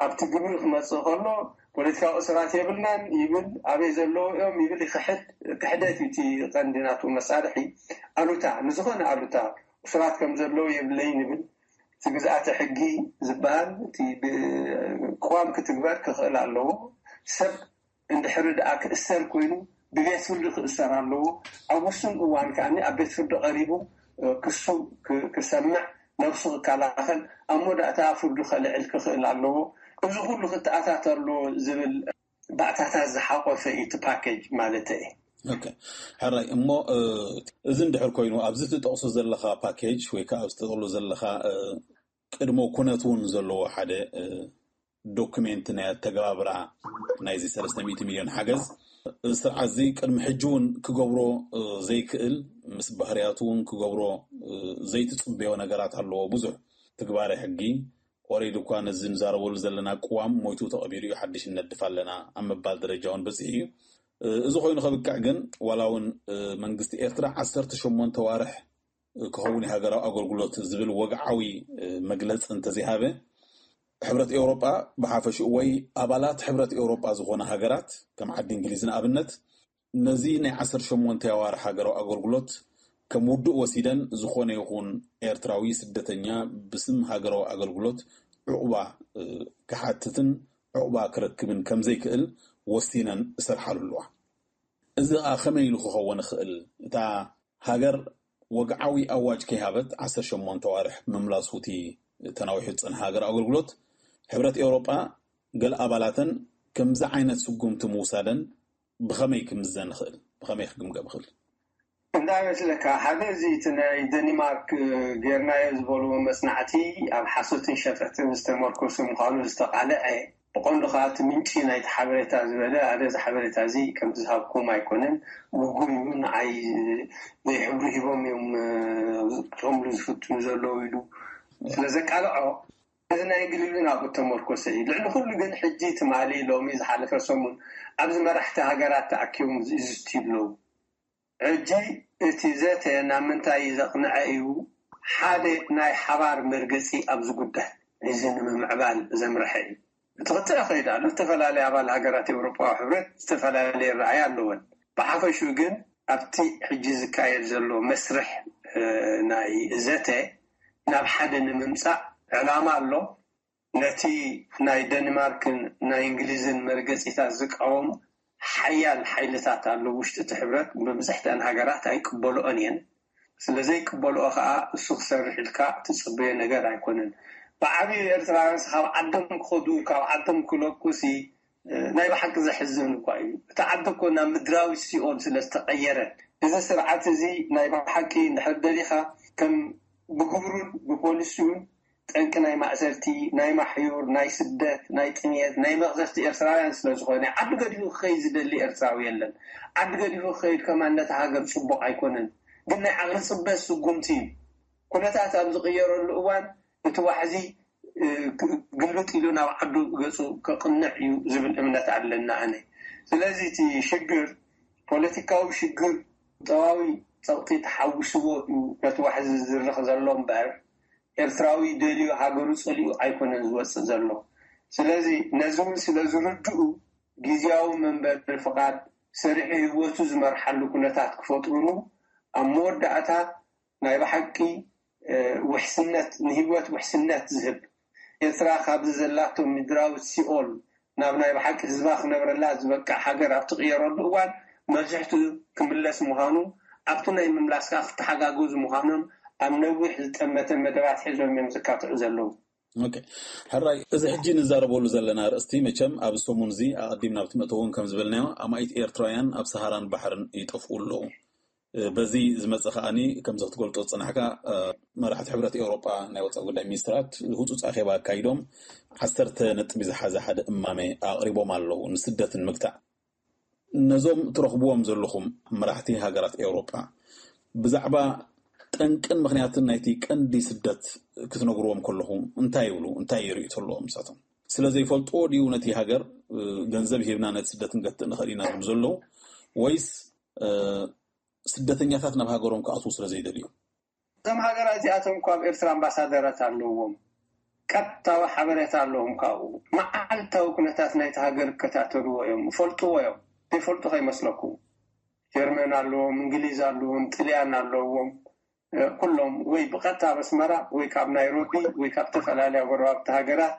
ኣብቲ ግብሪ ክመፅእ ከሎ ፖለቲካዊ እስራት የብልናን ይብል፣ ኣበይ ዘለዉ እዮም ይብል፣ ይክሕድ። ክሕደት እዩ እቲ ቀንዲ ናቱ መሳርሒ። ኣሉታ ንዝኾነ ኣሉታ እሱራት ከም ዘለዉ የብለይን ይብል። እቲ ግዝኣተ ሕጊ ዝበሃል እቲ ብቅዋም ክትግበር ክኽእል ኣለዎ። ሰብ እንድሕሪ ደኣ ክእሰር ኮይኑ ብቤት ፍርዲ ክእሰር ኣለዎ። ኣብ ውሱን እዋን ከኣ ኣብ ቤት ፍርዲ ቀሪቡ ክሱ ክሰምዕ፣ ነብሱ ክከላኸል፣ ኣብ መወዳእታ ፍርዱ ከልዕል ክኽእል ኣለዎ። እዚ ኩሉ ክተኣታተር ኣለዎ ዝብል ባእታታት ዝሓቆፈ እዩ እቲ ፓኬጅ ማለት እየ። ሕራይ እሞ፣ እዚ እንድሕር ኮይኑ ኣብዚ ትጠቕሶ ዘለኻ ፓኬጅ ወይ ከዓ ኣብዚ ትጠቕሎ ዘለኻ ቅድመ ኩነት እውን ዘለዎ ሓደ ዶክሜንት ናይ ኣተገባብራ ናይዚ ሰለስተ ሚእቲ ሚልዮን ሓገዝ፣ እዚ ስርዓት እዚ ቅድሚ ሕጂ እውን ክገብሮ ዘይክእል፣ ምስ ባህርያቱ እውን ክገብሮ ዘይትፅበዮ ነገራት ኣለዎ። ብዙሕ ትግባረ ሕጊ ኦሬዲ እኳ ነዚ ንዛረበሉ ዘለና ቅዋም ሞይቱ ተቐቢሩ እዩ፣ ሓድሽ ንነድፍ ኣለና ኣብ ምባል ደረጃ እውን በፂሑ እዩ። እዚ ኮይኑ ከብቅዕ ግን ዋላ እውን መንግስቲ ኤርትራ ዓሰርተ ሸሞንተ ዋርሕ ክኸውን ሃገራዊ ኣገልግሎት ዝብል ወግዓዊ መግለፂ እንተዘይሃበ፣ ሕብረት ኤውሮጳ ብሓፈሽኡ ወይ ኣባላት ሕብረት ኤውሮጳ ዝኾነ ሃገራት ከም ዓዲ እንግሊዝ ንኣብነት ነዚ ናይ ዓሰርተ ሸሞንተ ኣዋርሕ ሃገራዊ ኣገልግሎት ከም ውዱእ ወሲደን ዝኾነ ይኹን ኤርትራዊ ስደተኛ ብስም ሃገራዊ ኣገልግሎት ዕቑባ ክሓትትን ዕቑባ ክረክብን ከምዘይክእል ወሲነን ዝሰርሓሉ ኣለዋ። እዚ ኸዓ ከመይ ኢሉ ክኸውን ይኽእል? እታ ሃገር ወግዓዊ ኣዋጅ ከይሃበት ዓሰርተ ሸሞንተ ኣዋርሕ ምምላሱ እቲ ተናዊሑ ዝጸንሐ ሃገር ኣገልግሎት ሕብረት ኤውሮጳ ገለ ኣባላተን ከምዚ ዓይነት ስጉምቲ ምውሳደን ብኸመይ ክምዘን ይኽእል? ብኸመይ ክግምገም ይኽእል? እንታይ መስለካ፣ ሓደ እዚ እቲ ናይ ደኒማርክ ጌርናዮ ዝበልዎ መጽናዕቲ ኣብ ሓሶትን ሸፈጥን ዝተመርኮሰ ምዃኑ ዝተቓልዐ፣ ብቐንዱ ከዓ እቲ ምንጪ ናይቲ ሓበሬታ ዝበለ፣ ኣነ እዚ ሓበሬታ እዚ ከምቲ ዝሃብኩም ኣይኮነን፣ ግጉይ እዩ፣ ንዓይ ዘይሕብሩ ሂቦም እዮም ክጥምሉ ዝፍትኑ ዘለዉ ኢሉ ስለ ዘቃልዖ፣ እዚ ናይ እንግሊዝ እውን ኣብኡ ተመርኮሰ እዩ። ልዕሊ ኩሉ ግን ሕጂ ትማሊ፣ ሎሚ፣ ዝሓለፈ ሰሙን ኣብዚ መራሕቲ ሃገራት ተኣኪቦም ዝዝትዩ ኣለዉ። ሕጂ እቲ ዘተ ናብ ምንታይ ዘቕንዐ እዩ? ሓደ ናይ ሓባር መርገፂ ኣብዚ ጉዳይ እዚ ንምምዕባል ዘምርሐ እዩ። እቲ ክትዕ ይኸይድ ኣሎ። ዝተፈላለዩ ኣባል ሃገራት ኤውሮጳዊ ሕብረት ዝተፈላለየ ረኣይ ኣለወን። ብሓፈሹ ግን ኣብቲ ሕጂ ዝካየድ ዘሎ መስርሕ ናይ ዘተ ናብ ሓደ ንምምፃእ ዕላማ ኣሎ። ነቲ ናይ ደንማርክን ናይ እንግሊዝን መርገፂታት ዝቃወሙ ሓያል ሓይልታት ኣለዉ ውሽጢ እቲ ሕብረት። መብዛሕትኣን ሃገራት ኣይቅበልኦን እየን። ስለ ዘይቅበልኦ ከዓ እሱ ክሰርሕ ኢልካ ትፅበዮ ነገር ኣይኮነን። ብዓብዩ ኤርትራውያን ካብ ዓዶም ክኸዱ ካብ ዓዶም ክለቁ ሲ ናይ ብሓቂ ዘሕዝን እኳ እዩ። እቲ ዓዲ እኮ ናብ ምድራዊ ሲኦል ስለ ዝተቐየረ፣ እዚ ስርዓት እዚ ናይ ብሓቂ እንድሕር ደሊኻ ከም ብግብሩን ብፖሊሲውን ጠንቂ ናይ ማእሰርቲ፣ ናይ ማሕዩር፣ ናይ ስደት፣ ናይ ጥሜት፣ ናይ መቕዘፍቲ ኤርትራውያን ስለ ዝኾነ፣ ዓዲ ገዲፉ ክኸይድ ዝደሊ ኤርትራዊ የለን። ዓዲ ገዲፉ ክኸይድ ከማን ነቲ ሃገር ጽቡቕ ኣይኮነን። ግን ናይ ዓቕሊ ጽበት ስጉምቲ እዩ። ኩነታት ኣብ ዝቕየረሉ እዋን እቲ ዋሕዚ ግልብጥ ኢሉ ናብ ዓዱ ገጹ ከቕንዕ እዩ ዝብል እምነት ኣለና ኣነ። ስለዚ እቲ ሽግር ፖለቲካዊ ሽግር፣ ቁጠባዊ ጸቕጢ ተሓዊስዎ እዩ ነቲ ዋሕዚ ዝዝርኽ ዘሎ እምበር ኤርትራዊ ደልዩ ሃገሩ ጸሊኡ ኣይኮነን ዝወጽእ ዘሎ። ስለዚ ነዚ እውን ስለ ዝርድኡ ግዝያዊ መንበሪ ፍቓድ ሰሪሑ ህይወቱ ዝመርሓሉ ኩነታት ክፈጥሩሉ ኣብ መወዳእታ ናይ ብሓቂ ውሕስነት ንህይወት ውሕስነት ዝህብ ኤርትራ ካብዚ ዘላቶ ምድራዊ ሲኦል ናብ ናይ ብሓቂ ህዝባ ክነብረላ ዝበቅዕ ሃገር ኣብ ትቕየረሉ እዋን መብዝሕትኡ ክምለስ ምዃኑ ኣብቲ ናይ ምምላስ ከዓ ክተሓጋገዙ ምዃኖም ኣብ ነዊሕ ዝጠመተ መደባት ሒዞም እዮም ዝካትዑ ዘለዉ። ሕራይ፣ እዚ ሕጂ ንዛረበሉ ዘለና ኣርእስቲ መቸም ኣብ ሰሙን እዚ ኣቐዲምና ኣብቲ መእተዊ እውን ከም ዝበልናዮ ኣማኢት ኤርትራውያን ኣብ ሰሃራን ባሕርን ይጠፍኡ ኣለዉ። በዚ ዝመፀ ከዓኒ ከምዚ ክትገልፆ ዝፅናሕካ መራሕቲ ሕብረት ኤውሮጳ ናይ ወፃኢ ጉዳይ ሚኒስትራት ህፁፅ ኣኼባ ኣካይዶም ዓሰርተ ነጥቢ ዝሓዘ ሓደ እማመ ኣቕሪቦም ኣለዉ። ንስደት ንምግታእ ነዞም ትረኽብዎም ዘለኹም መራሕቲ ሃገራት ኤውሮጳ ብዛዕባ ጠንቅን ምኽንያትን ናይቲ ቀንዲ ስደት ክትነግርዎም ከለኹም እንታይ ይብሉ? እንታይ ይርእዩ ተለዎም ንሳቶም? ስለ ዘይፈልጥዎ ድዩ ነቲ ሃገር ገንዘብ ሂብና ነቲ ስደት ንገትእ ንኽእል ኢና ዝብሉ ዘለዉ? ወይስ ስደተኛታት ናብ ሃገሮም ክኣትዉ ስለ ዘይደልዩ? እዞም ሃገራት እዚኣቶም እኳ ኣብ ኤርትራ ኣምባሳደራት ኣለዎም። ቀጥታዊ ሓበሬታ ኣለዎም ካብኡ። መዓልታዊ ኩነታት ናይቲ ሃገር ይከታተልዎ እዮም፣ ይፈልጥዎ እዮም። ዘይፈልጡ ከይመስለኩም። ጀርመን ኣለዎም፣ እንግሊዝ ኣለዎም፣ ጥልያን ኣለዎም። ኩሎም ወይ ብቐጥታ ኣብ ኣስመራ ወይ ካብ ናይሮቢ ወይ ካብ ዝተፈላለዩ ጎረባብቲ ሃገራት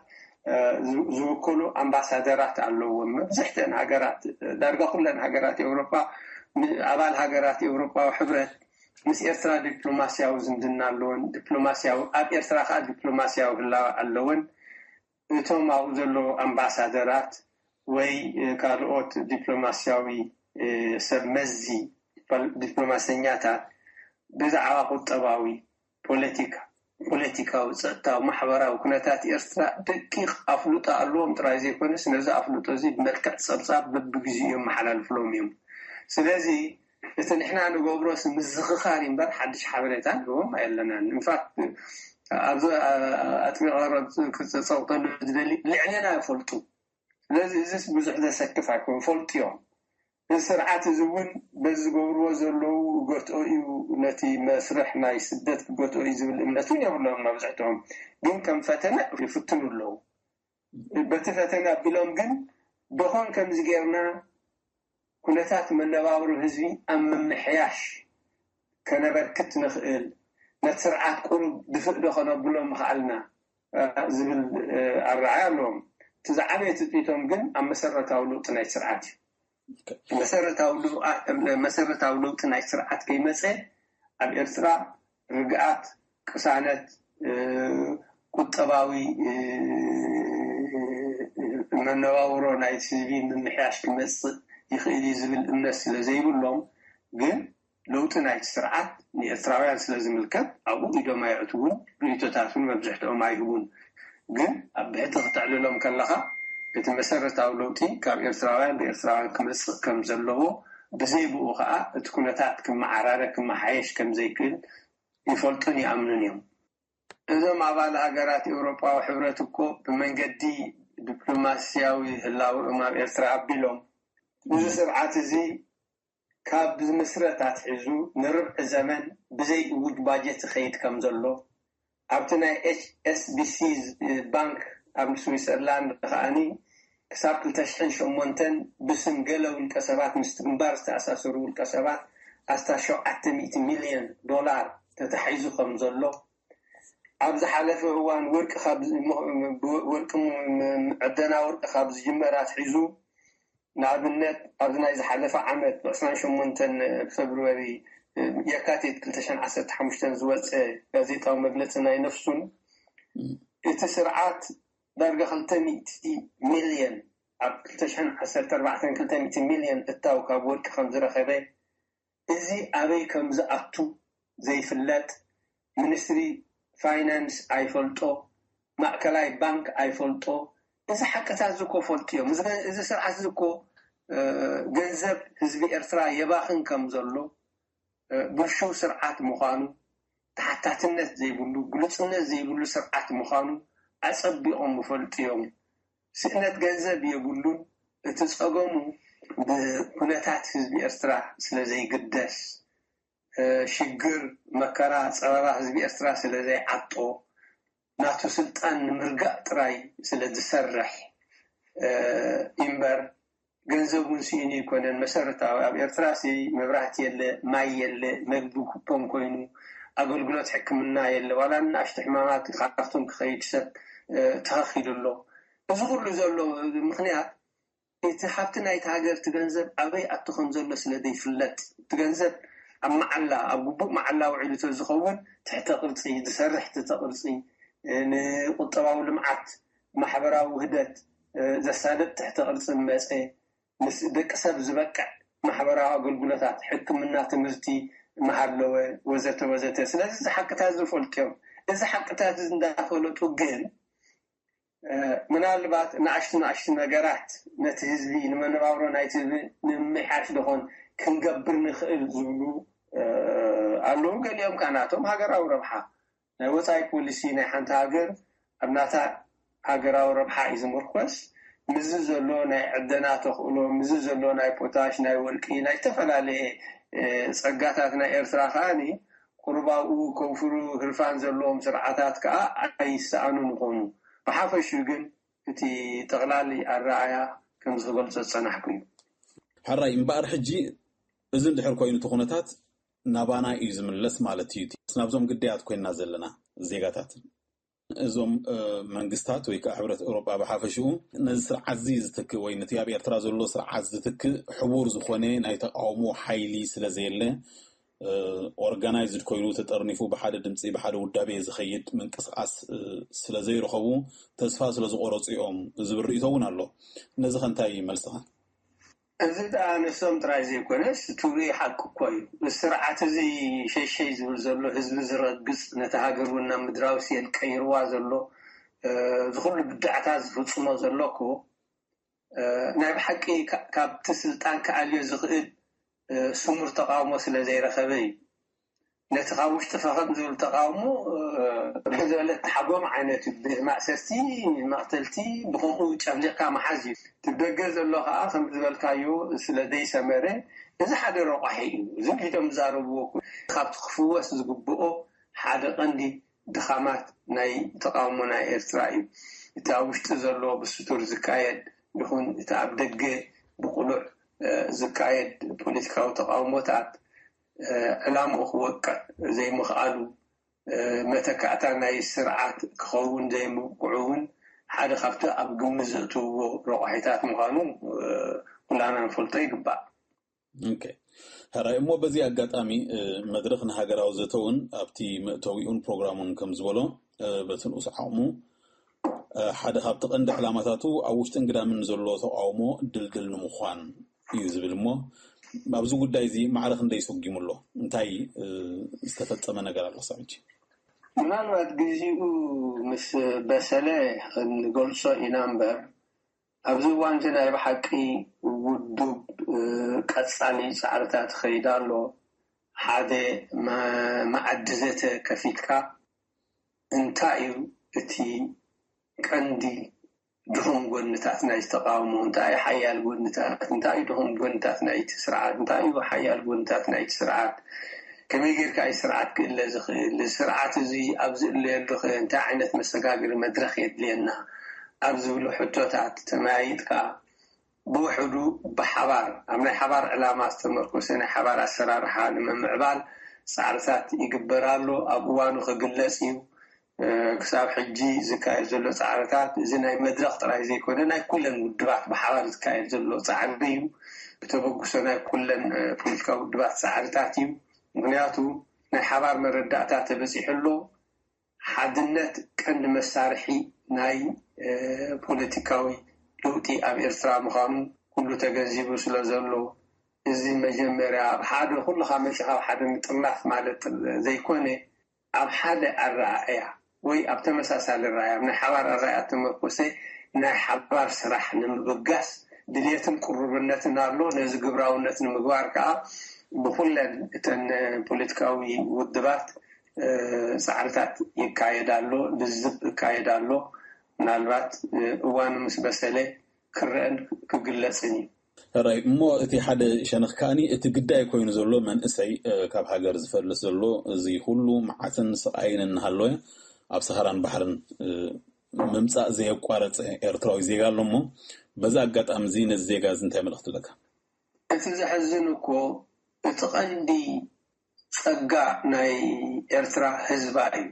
ዝውክሉ ኣምባሳደራት ኣለዎም። መብዝሕተን ሃገራት፣ ዳርጋ ኩለን ሃገራት ኤውሮጳ፣ ኣባል ሃገራት ኤውሮጳዊ ሕብረት ምስ ኤርትራ ዲፕሎማስያዊ ዝምድና ኣለወን። ዲፕሎማስያዊ ኣብ ኤርትራ ከዓ ዲፕሎማስያዊ ህላወ ኣለወን። እቶም ኣብኡ ዘለዉ ኣምባሳደራት ወይ ካልኦት ዲፕሎማስያዊ ሰብ መዚ ዲፕሎማሰኛታት ብዛዕባ ቁጠባዊ፣ ፖለቲካ፣ ፖለቲካዊ፣ ፀጥታዊ፣ ማሕበራዊ ኩነታት ኤርትራ ደቂቕ ኣፍልጦ ኣለዎም ጥራይ ዘይኮነስ ነዚ ኣፍልጦ እዚ ብመልክዕ ፀብፃብ በብግዚኡ የመሓላልፍሎም እዮም። ስለዚ እቲ ንሕና ንገብሮ ምዝኽኻር እምበር ሓድሽ ሓበሬታ ንህቦም ኣየለናን። ኢንፋክት ኣብዚ ኣጥቢቐ ክፀውጠሉ ዝደሊ ልዕሌና ይፈልጡ። ስለዚ እዚስ ብዙሕ ዘሰክፍ ኣይኮን፣ ይፈልጡ እዮም። እዚ ስርዓት እዚ እውን በዚ ዝገብርዎ ዘለዉ ገትኦ እዩ፣ ነቲ መስርሕ ናይ ስደት ክገትኦ እዩ ዝብል እምነት እውን የብሎም መብዝሕትኦም። ግን ከም ፈተነ ይፍትኑ ኣለዉ። በቲ ፈተነ ኣቢሎም ግን ደኾን ከምዚ ጌርና ኩነታት መነባብሮ ህዝቢ ኣብ ምምሕያሽ ከነበርክት ንኽእል፣ ነቲ ስርዓት ቁሩብ ድፍእ ዶ ከነብሎ ምኽኣልና ዝብል ኣረኣያ ኣለዎም። እቲ ዝዓበየ ትፅኢቶም ግን ኣብ መሰረታዊ ለውጢ ናይ ስርዓት እዩ። መሰረታዊ ለውጢ ናይ ስርዓት ከይመፀ ኣብ ኤርትራ ርግኣት፣ ቅሳነት፣ ቁጠባዊ መነባብሮ ናይ ህዝቢ ምምሕያሽ ክመፅእ ይኽእል እዩ ዝብል እምነት ስለ ዘይብሎም ግን ለውጢ ናይቲ ስርዓት ንኤርትራውያን ስለ ዝምልከት ኣብኡ ኢዶም ኣየእትዉን፣ ርእይቶታት እውን መብዝሕትኦም ኣይህቡን። ግን ኣብ ብሕቲ ክተዕልሎም ከለኻ እቲ መሰረታዊ ለውጢ ካብ ኤርትራውያን ብኤርትራውያን ክመጽእ ከም ዘለዎ ብዘይ ብኡ ከኣ እቲ ኩነታት ክመዓራረ ክመሓየሽ ከም ዘይክእል ይፈልጡን ይኣምኑን እዮም። እዞም ኣባል ሃገራት ኤውሮጳዊ ሕብረት እኮ ብመንገዲ ዲፕሎማስያዊ ህላወኦም ኣብ ኤርትራ ኣቢሎም እዚ ስርዓት እዚ ካብ ዝምስረት ኣትሒዙ ንርብዒ ዘመን ብዘይ እውጅ ባጀት ይኸይድ ከም ዘሎ፣ ኣብቲ ናይ ኤች ኤስ ቢ ሲ ባንክ ኣብ ስዊዘርላንድ ከኣኒ ክሳብ ክልተ ሽሕን ሸሞንተን ብስም ገለ ውልቀ ሰባት ምስቲ ግንባር ዝተኣሳሰሩ ውልቀ ሰባት ኣስታት ሸውዓተ ሚእቲ ሚልዮን ዶላር ተታሒዙ ከም ዘሎ፣ ኣብ ዝሓለፈ እዋን ወርቂ ካብ ዝ- ም- ም- ወርቂ ም- ም- ዕደና ወርቂ ካብ ዝጅመር ኣትሒዙ ንኣብነት ኣብዚ ናይ ዝሓለፈ ዓመት ብ28 ፌብርዋሪ የካቲት ክልተ ሽሕን ዓሰርተ ሓሙሽተን ዝወፀ ጋዜጣዊ መግለፂ ናይ ነፍሱን እቲ ስርዓት ዳርጋ ክልተ ሚእቲ ሚልዮን ኣብ ክልተ ሽሕን ዓሰርተ ኣርባዕተን ክልተ ሚእቲ ሚልዮን እታው ካብ ወርቂ ከም ዝረኸበ እዚ ኣበይ ከም ዝኣቱ ዘይፍለጥ ሚኒስትሪ ፋይናንስ ኣይፈልጦ ማእከላይ ባንክ ኣይፈልጦ። እዚ ሓቅታት እዚ እኮ ፈልጡ እዮም። እዚ ስርዓት እዚ እኮ ገንዘብ ህዝቢ ኤርትራ የባኽን ከም ዘሎ ብልሹው ስርዓት ምዃኑ፣ ተሓታትነት ዘይብሉ፣ ግሉጽነት ዘይብሉ ስርዓት ምዃኑ ኣጸቢቖም ይፈልጡ እዮም። ስእነት ገንዘብ የብሉን። እቲ ጸገሙ ብኩነታት ህዝቢ ኤርትራ ስለ ዘይግደስ፣ ሽግር፣ መከራ፣ ጸበባ ህዝቢ ኤርትራ ስለ ዘይዓጦ፣ ናቱ ስልጣን ንምርጋእ ጥራይ ስለ ዝሰርሕ እምበር ገንዘብ እውን ስኢኑ ኣይኮነን። መሰረታዊ ኣብ ኤርትራ ሲ መብራህቲ የለ፣ ማይ የለ፣ መግቢ ኩፖን ኮይኑ፣ ኣገልግሎት ሕክምና የለ። ዋላ ንኣሽቱ ሕማማት ካርቱም ክኸይድ ሰብ ተኸኺሉ ኣሎ። እዚ ኩሉ ዘሎ ምኽንያት እቲ ሃብቲ ናይቲ ሃገር እቲ ገንዘብ ኣበይ ኣቱ ከም ዘሎ ስለ ዘይፍለጥ፣ እቲ ገንዘብ ኣብ መዓላ ኣብ ግቡእ መዓላ ውዒሉ ተዝኸውን ትሕተ ቅርፂ ዝሰርሕ ትሕተ ቅርፂ ንቁጠባዊ ልምዓት ማሕበራዊ ውህደት ዘሳልጥ ትሕተ ቅርፂ መፀ ምስ ደቂ ሰብ ዝበቅዕ ማሕበራዊ ኣገልግሎታት ሕክምና ትምህርቲ መሃለወ ወዘተ ወዘተ ስለዚ እዚ ሓቅታት ዝፈልጡ እዮም እዚ ሓቅታት እዚ እንዳፈለጡ ግን ምናልባት ንኣሽቱ ንኣሽቱ ነገራት ነቲ ህዝቢ ንመነባብሮ ናይቲ ህዝቢ ንምምሕያሽ ዶኾን ክንገብር ንኽእል ዝብሉ ኣለዉ። ገሊኦም ከዓ ናቶም ሃገራዊ ረብሓ ናይ ወፃኢ ፖሊሲ ናይ ሓንቲ ሃገር ኣብ ናታ ሃገራዊ ረብሓ እዩ ዝምርኮስ። ምስዚ ዘሎ ናይ ዕደና ተኽእሎ፣ ምስዚ ዘሎ ናይ ፖታሽ፣ ናይ ወርቂ፣ ናይ ዝተፈላለየ ጸጋታት ናይ ኤርትራ ከዓኒ ቁሩብ ኣብኡ ከውፍሩ ህርፋን ዘለዎም ስርዓታት ከኣ ኣይሰኣኑን ይኾኑ። ብሓፈሽኡ ግን እቲ ጠቕላሊ ኣረኣእያ ከምዚ ክገልጾ ዝጸናሕኩ እዩ። ሕራይ እምበኣር ሕጂ እዚ እንድሕር ኮይኑ እቲ ኩነታት ናባና እዩ ዝምለስ ማለት እዩ። ናብዞም ግዳያት ኮይንና ዘለና ዜጋታት እዞም መንግስታት ወይ ከዓ ሕብረት ኤውሮጳ ብሓፈሽኡ ነዚ ስርዓት እዚ ዝትክእ ወይ ነቲ ኣብ ኤርትራ ዘሎ ስርዓት ዝትክእ ሕቡር ዝኾነ ናይ ተቃውሞ ሓይሊ ስለ ዘየለ ኦርጋናይዝድ ኮይኑ ተጠርኒፉ ብሓደ ድምፂ ብሓደ ውዳቤ ዝኸይድ ምንቅስቃስ ስለ ዘይረኸቡ ተስፋ ስለ ዝቆረፁ እዮም ዝብል ርእቶ እውን ኣሎ። ነዚ ከ እንታይ መልስኻ? እዚ ደኣ ንሶም ጥራይ ዘይኮነስ እቲ ውሩይ ሓቂ እኮ እዩ። እዚ ስርዓት እዚ ሸይሸይ ዝብል ዘሎ ህዝቢ ዝረግጽ ነቲ ሃገር እውን ናብ ምድራዊ ስየል ቀይርዋ ዘሎ እዚ ኩሉ ብድዕታት ዝፍጽሞ ዘሎ እኮ ናይ ብሓቂ ካብቲ ስልጣን ክኣልዮ ዝኽእል ስሙር ተቃውሞ ስለ ዘይረኸበ እዩ። ነቲ ካብ ውሽጢ ፈኸም ዝብል ተቃውሞ ዝበለ ተሓጎም ዓይነት እዩ። ብማእሰርቲ፣ መቕተልቲ፣ ብኸምኡ ጨፍሊቕካ ምሓዝ እዩ። እቲ ደገ ዘሎ ከዓ ከም ዝበልካዮ ስለ ዘይሰመረ እዚ ሓደ ረቋሒ እዩ። እዚ ኢዶም ዝዛረብዎ እኮ ካብቲ ክፍወስ ዝግብኦ ሓደ ቀንዲ ድኻማት ናይ ተቃውሞ ናይ ኤርትራ እዩ። እቲ ኣብ ውሽጢ ዘሎ ብስቱር ዝካየድ ይኹን እቲ ኣብ ደገ ብቕሉዕ ዝካየድ ፖለቲካዊ ተቃውሞታት ዕላምኡ ክወቅዕ ዘይምኽኣሉ፣ መተካእታ ናይ ስርዓት ክኸውን ዘይምብቅዑ እውን ሓደ ካብቲ ኣብ ግምት ዘእትውዎ ረቋሒታት ምዃኑ ኩላና ንፈልጦ ይግባእ። ሕራይ እሞ በዚ ኣጋጣሚ መድረኽ ንሃገራዊ ዘተ እውን ኣብቲ መእተዊኡን ፕሮግራሙን ከም ዝበሎ በቲ ንኡስ ዓቕሙ ሓደ ካብቲ ቀንዲ ዕላማታቱ ኣብ ውሽጥን ግዳምን ዘሎ ተቃውሞ ድልድል ንምዃን እዩ ዝብል እሞ ኣብዚ ጉዳይ እዚ ማዕረ ክንደይ ሰጒሙ ኣሎ? እንታይ ዝተፈጸመ ነገር ኣሎ ክሳብ ሕጂ? ምናልባት ግዚኡ ምስ በሰለ ክንገልጾ ኢና እምበር ኣብዚ እዋን እዚ ናይ ብሓቂ ውዱብ ቀጻሊ ጻዕርታት ይኸይድ ኣሎ። ሓደ መዓዲ ዘተ ከፊትካ እንታይ እዩ እቲ ቀንዲ ድኹም ጎንታት ናይቲ ተቃውሞ እንታይ እዩ ሓያል ጎንታት፣ እንታይ እዩ ድኹም ጎንታት ናይቲ ስርዓት፣ እንታይ እዩ ሓያል ጎንታት ናይቲ ስርዓት፣ ከመይ ጌርካ እዩ ስርዓት ክእለ ዝኽእል፣ ስርዓት እዚ ኣብ ዝእለየሉ ከ እንታይ ዓይነት መሰጋገሪ መድረኽ የድልየና ኣብ ዝብሉ ሕቶታት ተመያይጥካ ብውሕዱ ብሓባር ኣብ ናይ ሓባር ዕላማ ዝተመርኮሰ ናይ ሓባር ኣሰራርሓ ንምምዕባል ፃዕርታት ይግበር ኣሎ። ኣብ እዋኑ ክግለፅ እዩ። ክሳብ ሕጂ ዝካየድ ዘሎ ፃዕርታት እዚ ናይ መድረኽ ጥራይ ዘይኮነ ናይ ኩለን ውድባት ብሓባር ዝካየድ ዘሎ ፃዕሪ እዩ። ብተበግሶ ናይ ኩለን ፖለቲካዊ ውድባት ፃዕርታት እዩ። ምክንያቱ ናይ ሓባር መረዳእታ ተበፂሑ ኣሎ። ሓድነት ቀንዲ መሳርሒ ናይ ፖለቲካዊ ለውጢ ኣብ ኤርትራ ምዃኑ ኩሉ ተገንዚቡ ስለ ዘሎ እዚ መጀመርያ ኣብ ሓደ ኩልኻ መፂኻ ኣብ ሓደ ምጥርናፍ ማለት ዘይኮነ ኣብ ሓደ ኣረኣእያ ወይ ኣብ ተመሳሳሊ ራእያ ናይ ሓባር ኣረኣእያ ተመርኮሰ ናይ ሓባር ስራሕ ንምብጋስ ድልየትን ቅሩብነትን ኣሎ። ነዚ ግብራውነት ንምግባር ከዓ ብኩለን እተን ፖለቲካዊ ውድባት ፃዕርታት ይካየድ ኣሎ፣ ልዝብ ይካየድ ኣሎ። ምናልባት እዋኑ ምስ በሰለ ክረአን ክግለፅን እዩ። ሕራይ እሞ እቲ ሓደ ሸነኽ ከኣኒ እቲ ግዳይ ኮይኑ ዘሎ መንእሰይ ካብ ሃገር ዝፈልስ ዘሎ እዚ ኩሉ መዓትን ስቓይን እናሃለወ ኣብ ሰሃራን ባሕርን ምምፃእ ዘየቋረፀ ኤርትራዊ ዜጋ ኣሎ እሞ በዚ ኣጋጣሚ እዚ ነዚ ዜጋ እዚ እንታይ መልእኽቲ ኣለካ? እቲ ዘሕዝን እኮ እቲ ቀንዲ ጸጋ ናይ ኤርትራ ህዝባ እዩ።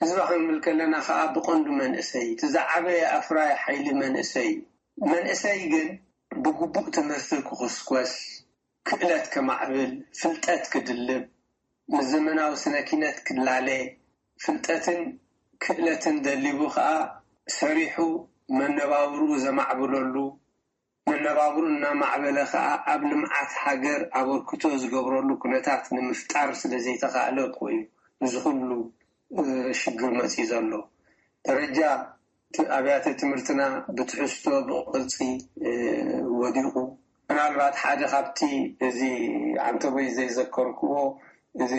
ህዝባ ክንብል ከለና ከኣ ብቐንዱ መንእሰይ እቲ ዝዓበየ ኣፍራይ ሓይሊ መንእሰይ እዩ። መንእሰይ ግን ብግቡእ ትምህርቲ ክኹስኮስ፣ ክእለት ከማዕብል፣ ፍልጠት ክድልብ፣ ምስ ዘመናዊ ስነ ኪነት ክላለ፣ ፍልጠትን ክእለትን ደሊቡ ከኣ ሰሪሑ መነባብርኡ ዘማዕብለሉ መነባብሩ እናማዕበለ ከኣ ኣብ ልምዓት ሃገር ኣበርክቶ ዝገብረሉ ኩነታት ንምፍጣር ስለዘይተኻእለ እኮ እዩ እዚ ኩሉ ሽግር መፂኡ ዘሎ። ደረጃ ኣብያተ ትምህርትና ብትሕዝቶ ብቕርፂ ወዲቑ። ምናልባት ሓደ ካብቲ እዚ ዓንተቦይ ዘይዘከርክዎ እዚ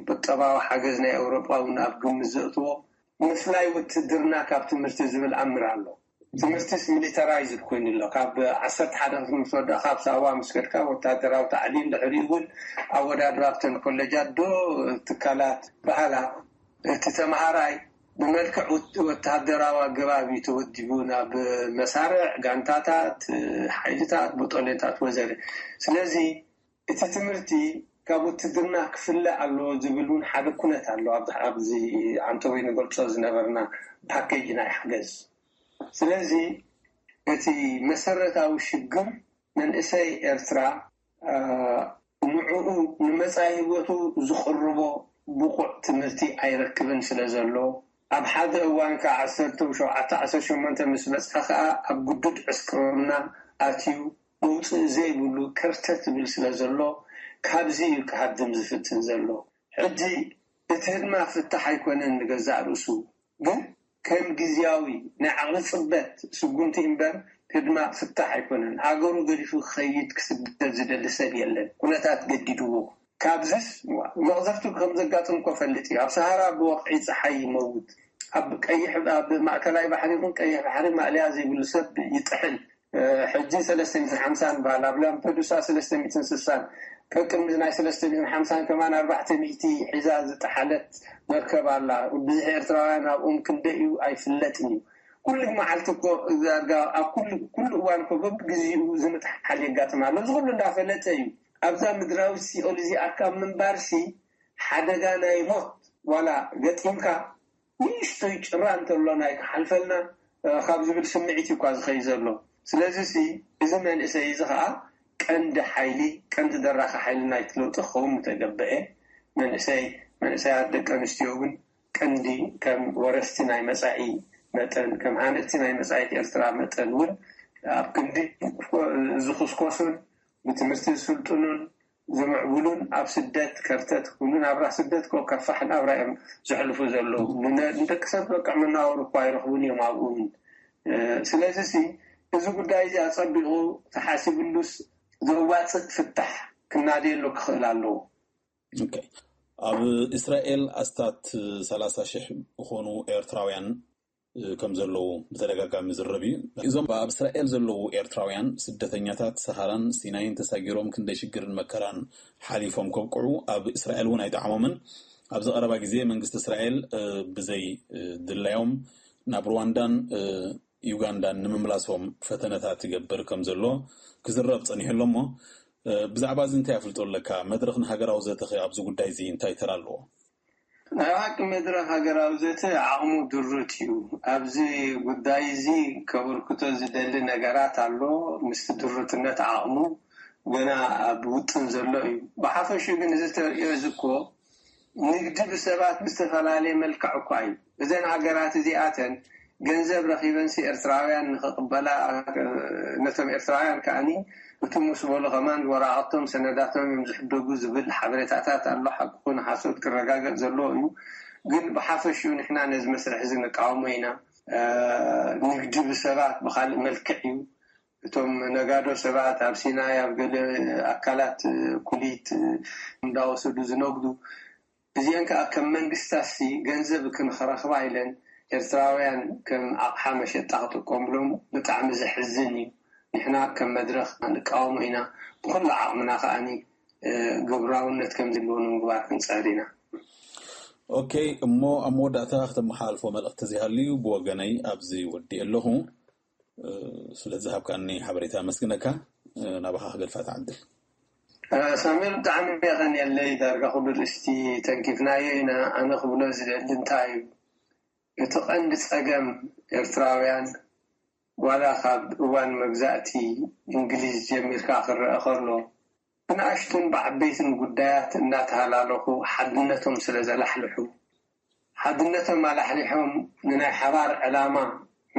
ቁጠባዊ ሓገዝ ናይ ኣውሮጳ እውን ኣብ ግምት ዘእትዎ ምፍላይ ውትድርና ካብ ትምህርቲ ዝብል ኣምር ኣሎ። ትምህርቲስ ሚሊተራይዝድ ኮይኑ ኣሎ። ካብ ዓሰርተ ሓደ ክፍሊ ምስ ወዳእካ ኣብ ሳዋ ምስ ከድካ ወታደራዊ ታዕሊም ድሕሪኡ እውን ኣወዳድባ ኣብተን ኮለጃት ዶ ትካላት በሃላ እቲ ተምሃራይ ብመልክዕ ወታደራዊ ኣገባብ እዩ ተወዲቡ ናብ መሳርዕ፣ ጋንታታት፣ ሓይልታት፣ ቦጦሌታት ወዘተ። ስለዚ እቲ ትምህርቲ ካብ ውትድርና ክፍለ ኣለዎ ዝብል እውን ሓደ ኩነት ኣሎ። ኣብዚ ዓንተቦይ ንገልፆ ዝነበርና ፓኬጅ ናይ ሓገዝ። ስለዚ እቲ መሰረታዊ ሽግር መንእሰይ ኤርትራ ንዕኡ ንመፃኢ ህይወቱ ዝቕርቦ ብቑዕ ትምህርቲ ኣይረክብን ስለ ዘሎ ኣብ ሓደ እዋን ከዓ ዓሰርተ ሸውዓተ ዓሰርተ ሸሞንተ ምስ በፅሐ ከዓ ኣብ ግዱድ ዕስክርና ኣትዩ መውፅኢ ዘይብሉ ከርተት ዝብል ስለ ዘሎ ካብዚ እዩ ክሃድም ዝፍትን ዘሎ። ሕጂ እቲ ህድማ ፍታሕ ኣይኮነን ንገዛእ ርእሱ ግን ከም ግዝያዊ ናይ ዓቕሊ ፅበት ስጉምቲ እምበር ህድማ ፍታሕ ኣይኮነን። ሃገሩ ገዲፉ ክኸይድ ክስደድ ዝደሊ ሰብ የለን። ኩነታት ገዲድዎ። ካብዝስ መቕዘፍቲ ከም ዘጋጥም እኮ ፈልጥ እዩ። ኣብ ሰሃራ ብወቕዒ ፀሓይ ይመውት። ኣብ ቀይሕ ኣብ ማእከላይ ባሕሪ ይኹን ቀይሕ ባሕሪ ማእለያ ዘይብሉ ሰብ ይጥሕል። ሕጂ ሰለስተ ሚእትን ሓምሳን በሃል ኣብ ላምፐዱሳ ሰለስተ ሚእትን ስሳን ቀቅድሚ ናይ ሰለስተ ሚእትን ሓምሳን ከማን ኣርባዕተ ሚእቲ ሒዛ ዝጠሓለት መርከብ ኣላ። ብዝሒ ኤርትራውያን ኣብኦም ክንደይ እዩ ኣይፍለጥን እዩ። ኩሉ መዓልቲ እኮ ዳርጋ ኣብ ኩሉ ኩሉ እዋን እኮ በብግዚኡ ዝምጥሓል የጋጥም ኣሎ። እዚ ኩሉ እንዳፈለጠ እዩ ኣብዛ ምድራዊ ሲኦል እዚኣ ካብ ምንባርሲ ሓደጋ ናይ ሞት ዋላ ገጢምካ ንእሽቶይ ጭራ እንተሎ ናይ ክሓልፈልና ካብ ዝብል ስምዒት እኳ ዝኸይ ዘሎ። ስለዚ ሲ እዚ መንእሰይ እዚ ከዓ ቀንዲ ሓይሊ ቀንዲ ደራኺ ሓይሊ ናይቲ ለውጢ ክኸውን ምተገበአ። መንእሰይ መንእሰያት ደቂ ኣንስትዮ እውን ቀንዲ ከም ወረስቲ ናይ መፃኢ መጠን ከም ሃነፅቲ ናይ መፃኢት ኤርትራ መጠን እውን ኣብ ክንዲ ዝኹስኮሱን ብትምህርቲ ዝስልጥኑን ዝምዕብሉን ኣብ ስደት ከርተት ክብሉን ኣብራ ስደት ኮ ከፋሕ ናብራ እዮም ዘሕልፉ ዘለዉ። ንነ- ንደቂ ሰብ በቅዕ መናወሪ እኳ ይረኽቡን እዮም ኣብኡ እውን። እ፣ ስለዚ ሲ እዚ ጉዳይ እዚ ኣጸቢቑ ተሓሲብሉስ ዘዋፅእ ፍታሕ ክናደየሉ ክኽእል ኣለዎ። ኦኬ። ኣብ እስራኤል ኣስታት ሰላሳ ሽሕ ዝኾኑ ኤርትራውያን ከም ዘለዉ ብተደጋጋሚ ዝረብ እዩ። እዞም ኣብ እስራኤል ዘለዉ ኤርትራውያን ስደተኛታት ሰሃራን ሲናይን ተሳጊሮም ክንደይ ሽግርን መከራን ሓሊፎም ከብቅዑ ኣብ እስራኤል እውን ኣይጠዓሞምን። ኣብዚ ቀረባ ግዜ መንግስቲ እስራኤል ብዘይ ድላዮም ናብ ሩዋንዳን ዩጋንዳን ንምምላሶም ፈተነታት ይገብር ከም ዘሎ ክዝረብ ጸኒሑ ኣሎ። እሞ ብዛዕባ እዚ እንታይ ኣፍልጦ ኣለካ? መድረኽ ንሃገራዊ ዘተኸ ኣብዚ ጉዳይ እዚ እንታይ ተራ ኣለዎ? ናይ ሓቂ መድረኽ ሃገራዊ ዘተ ዓቕሙ ድሩት እዩ። ኣብዚ ጉዳይ እዚ ከበርክቶ ዝደሊ ነገራት ኣሎ። ምስቲ ድሩትነት ዓቕሙ ገና ኣብ ውጥን ዘሎ እዩ። ብሓፈሽኡ ግን እዚ ተርእዮ እዚ እኮ ንግዲ ብሰባት ብዝተፈላለየ መልክዕ እኳ እዩ። እዘን ሃገራት እዚኣተን ገንዘብ ረኺበንሲ ኤርትራውያን ንኽቕበላ፣ ነቶም ኤርትራውያን ከኣኒ እቱ ምስ በሉ ከማን ወራቐቶም ሰነዳቶም እዮም ዝሕደጉ ዝብል ሓበሬታታት ኣሎ። ሓቂ ኮነ ሓሶት ክረጋገጽ ዘለዎ እዩ። ግን ብሓፈሽኡ ንሕና ነዚ መስርሕ እዚ ንቃወሞ ኢና። ንግዲ ብሰባት ብኻልእ መልክዕ እዩ። እቶም ነጋዶ ሰባት ኣብ ሲናይ ኣብ ገለ ኣካላት ኩሊት እንዳወሰዱ ዝነግዱ፣ እዚአን ከዓ ከም መንግስታሲ ገንዘብ ክንኸረኽባ ኢለን ኤርትራውያን ከም ኣቕሓ መሸጣ ክጥቀምሎም ብጣዕሚ ዘሕዝን እዩ። ንሕና ከም መድረኽ ንቃወሞ ኢና። ብኩሉ ዓቕምና ከዓኒ ግብራውነት ከም ዘለዎ ንምግባር ክንጸር ኢና። ኦኬ፣ እሞ ኣብ መወዳእታ ክተመሓላልፎ መልእኽቲ ዘይሃልዩ ብወገነይ ኣብዚ ወዲእ ኣለኹ። ስለዚ ሃብካኒ ሓበሬታ ኣመስግነካ። ናባኻ ክገድፋ ትዓድል። ሳሚር፣ ብጣዕሚ የቐንየለይ። ዳርጋ ኩሉ ርእስቲ ተንኪፍናዮ ኢና። ኣነ ክብሎ ዝደሊ እንታይ እዩ፣ እቲ ቀንዲ ጸገም ኤርትራውያን ዋላ ካብ እዋን መግዛእቲ እንግሊዝ ጀሚርካ ክረአ ከሎ ብንኣሽቱን ብዓበይትን ጉዳያት እናተሃላለኹ ሓድነቶም ስለ ዘላሕልሑ፣ ሓድነቶም ኣላሕሊሖም ንናይ ሓባር ዕላማ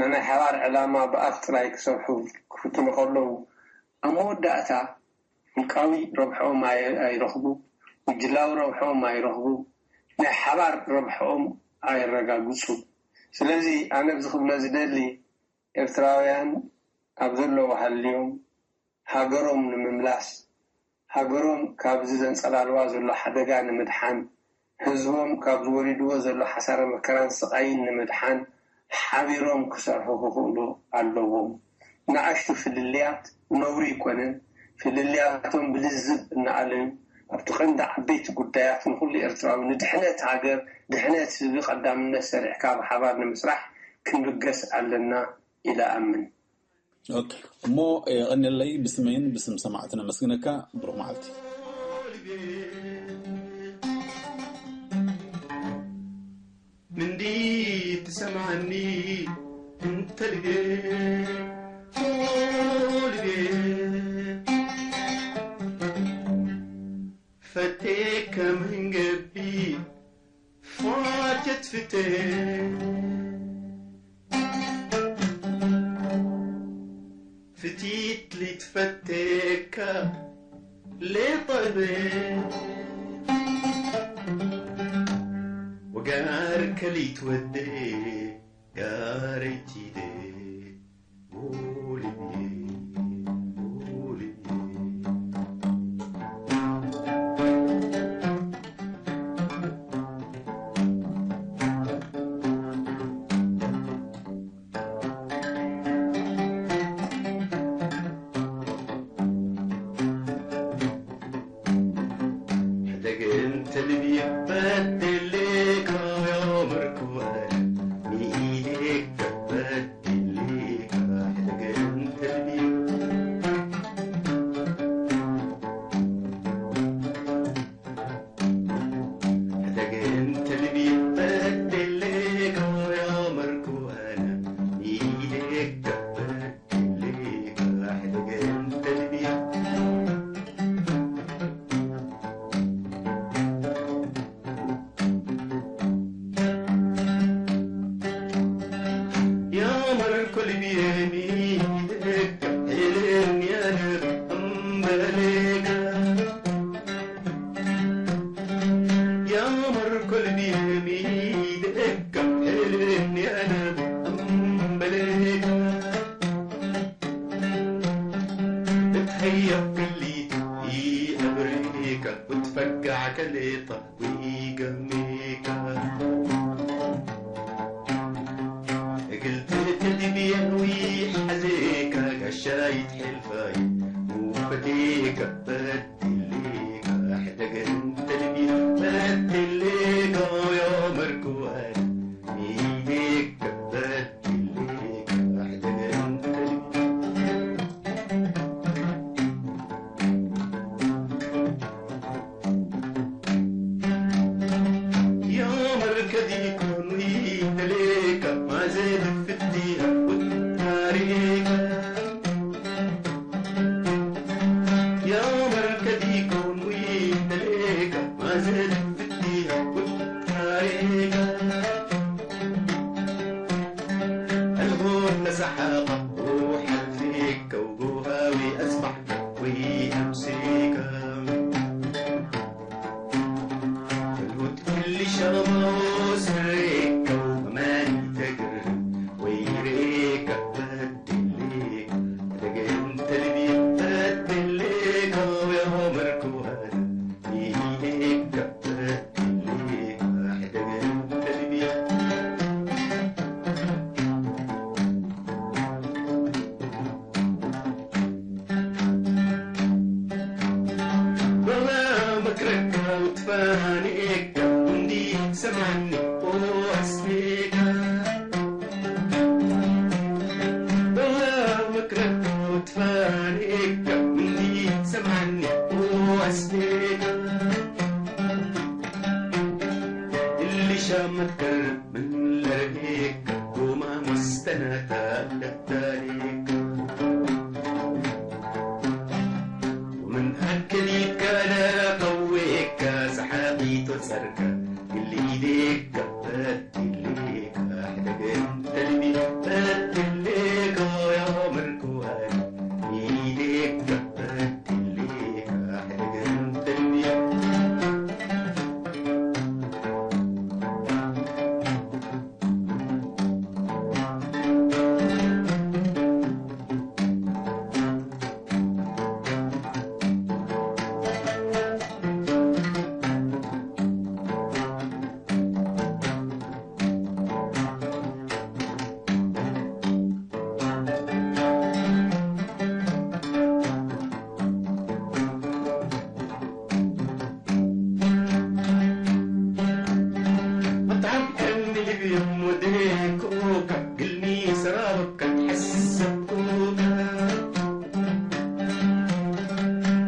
ንናይ ሓባር ዕላማ ብኣፍ ጥራይ ክሰርሑ ክፍትኑ ከለዉ፣ ኣብ መወዳእታ ውልቃዊ ረብሕኦም ኣይ- ኣይረኽቡ፣ ጉጅላዊ ረብሕኦም ኣይረኽቡ፣ ናይ ሓባር ረብሕኦም ኣየረጋግጹ። ስለዚ ኣነ ኣብዚ ክብሎ ዝደሊ ኤርትራውያን ኣብ ዘለዉ ሃልዮም ሃገሮም ንምምላስ፣ ሃገሮም ካብዚ ዘንጸላልዋ ዘሎ ሓደጋ ንምድሓን፣ ህዝቦም ካብዚ ወሪድዎ ዘሎ ሓሳረ መከራን ስቓይን ንምድሓን ሓቢሮም ክሰርሑ ክኽእሉ ኣለዎም። ንኣሽቱ ፍልልያት ነውሪ ኣይኮነን። ፍልልያቶም ብልዝብ እናኣለዩ ኣብቲ ቀንዲ ዓበይቲ ጉዳያት ንኹሉ ኤርትራዊ ንድሕነት ሃገር፣ ድሕነት ህዝቢ ቀዳምነት ሰሪዕካ ብሓባር ንምስራሕ ክንብገስ ኣለና ኢለ እኣምን። ኦኬ፣ እሞ የቐንየለይ፣ ብስመይን ብስም ሰማዕትን ኣመስግነካ። ብሩኽ መዓልቲ። ምንዲ ትሰማኒ እንተ ልቤ ልቤ ፈቴከ መንገቢ ፋጀት ፍቴ ፍቲት ሊትፈቴካ ሌጠቤ ወጋር ከሊት ወዴ ጋረይቲዴ ሻይት ሒልፋይ ሙፈቴ ከበት ሌካ ሕደገን ተልቢ በትሌካ ያመርኩዋይ ሚዴ ከበት ሌካ ሕደገን ተልቢ يا مركزي كوني تليك ما زاد فتيها وتاريخ يا مركزي كوني تليك ما زاد فتيها وتاريخ الغول سحابة وحلفيك وقوهاوي أسبح ويأمسيك الهد كل شغمة وسريك وماني تقرب ويريك بدليك لقيت البيت بدليك ويا مركوهان يهيك بدليك حدقيت البيت والله مكرك وتفانيك وندي سمعني واسميك والله مكرك وتفانيك وندي سمعني واسميك اللي شامت قرب من لرقيك وما مستناتا دفتاريك ومن أكليك لا قويك سحابي تسرك اللي يديك قبت الليك أحدك انت اللي قبت الليك يا مركوان يديك قبت الليك أحدك انت اللي مطعم كان اليوم وديك كوكا قلني سرابك كان حس بكوكا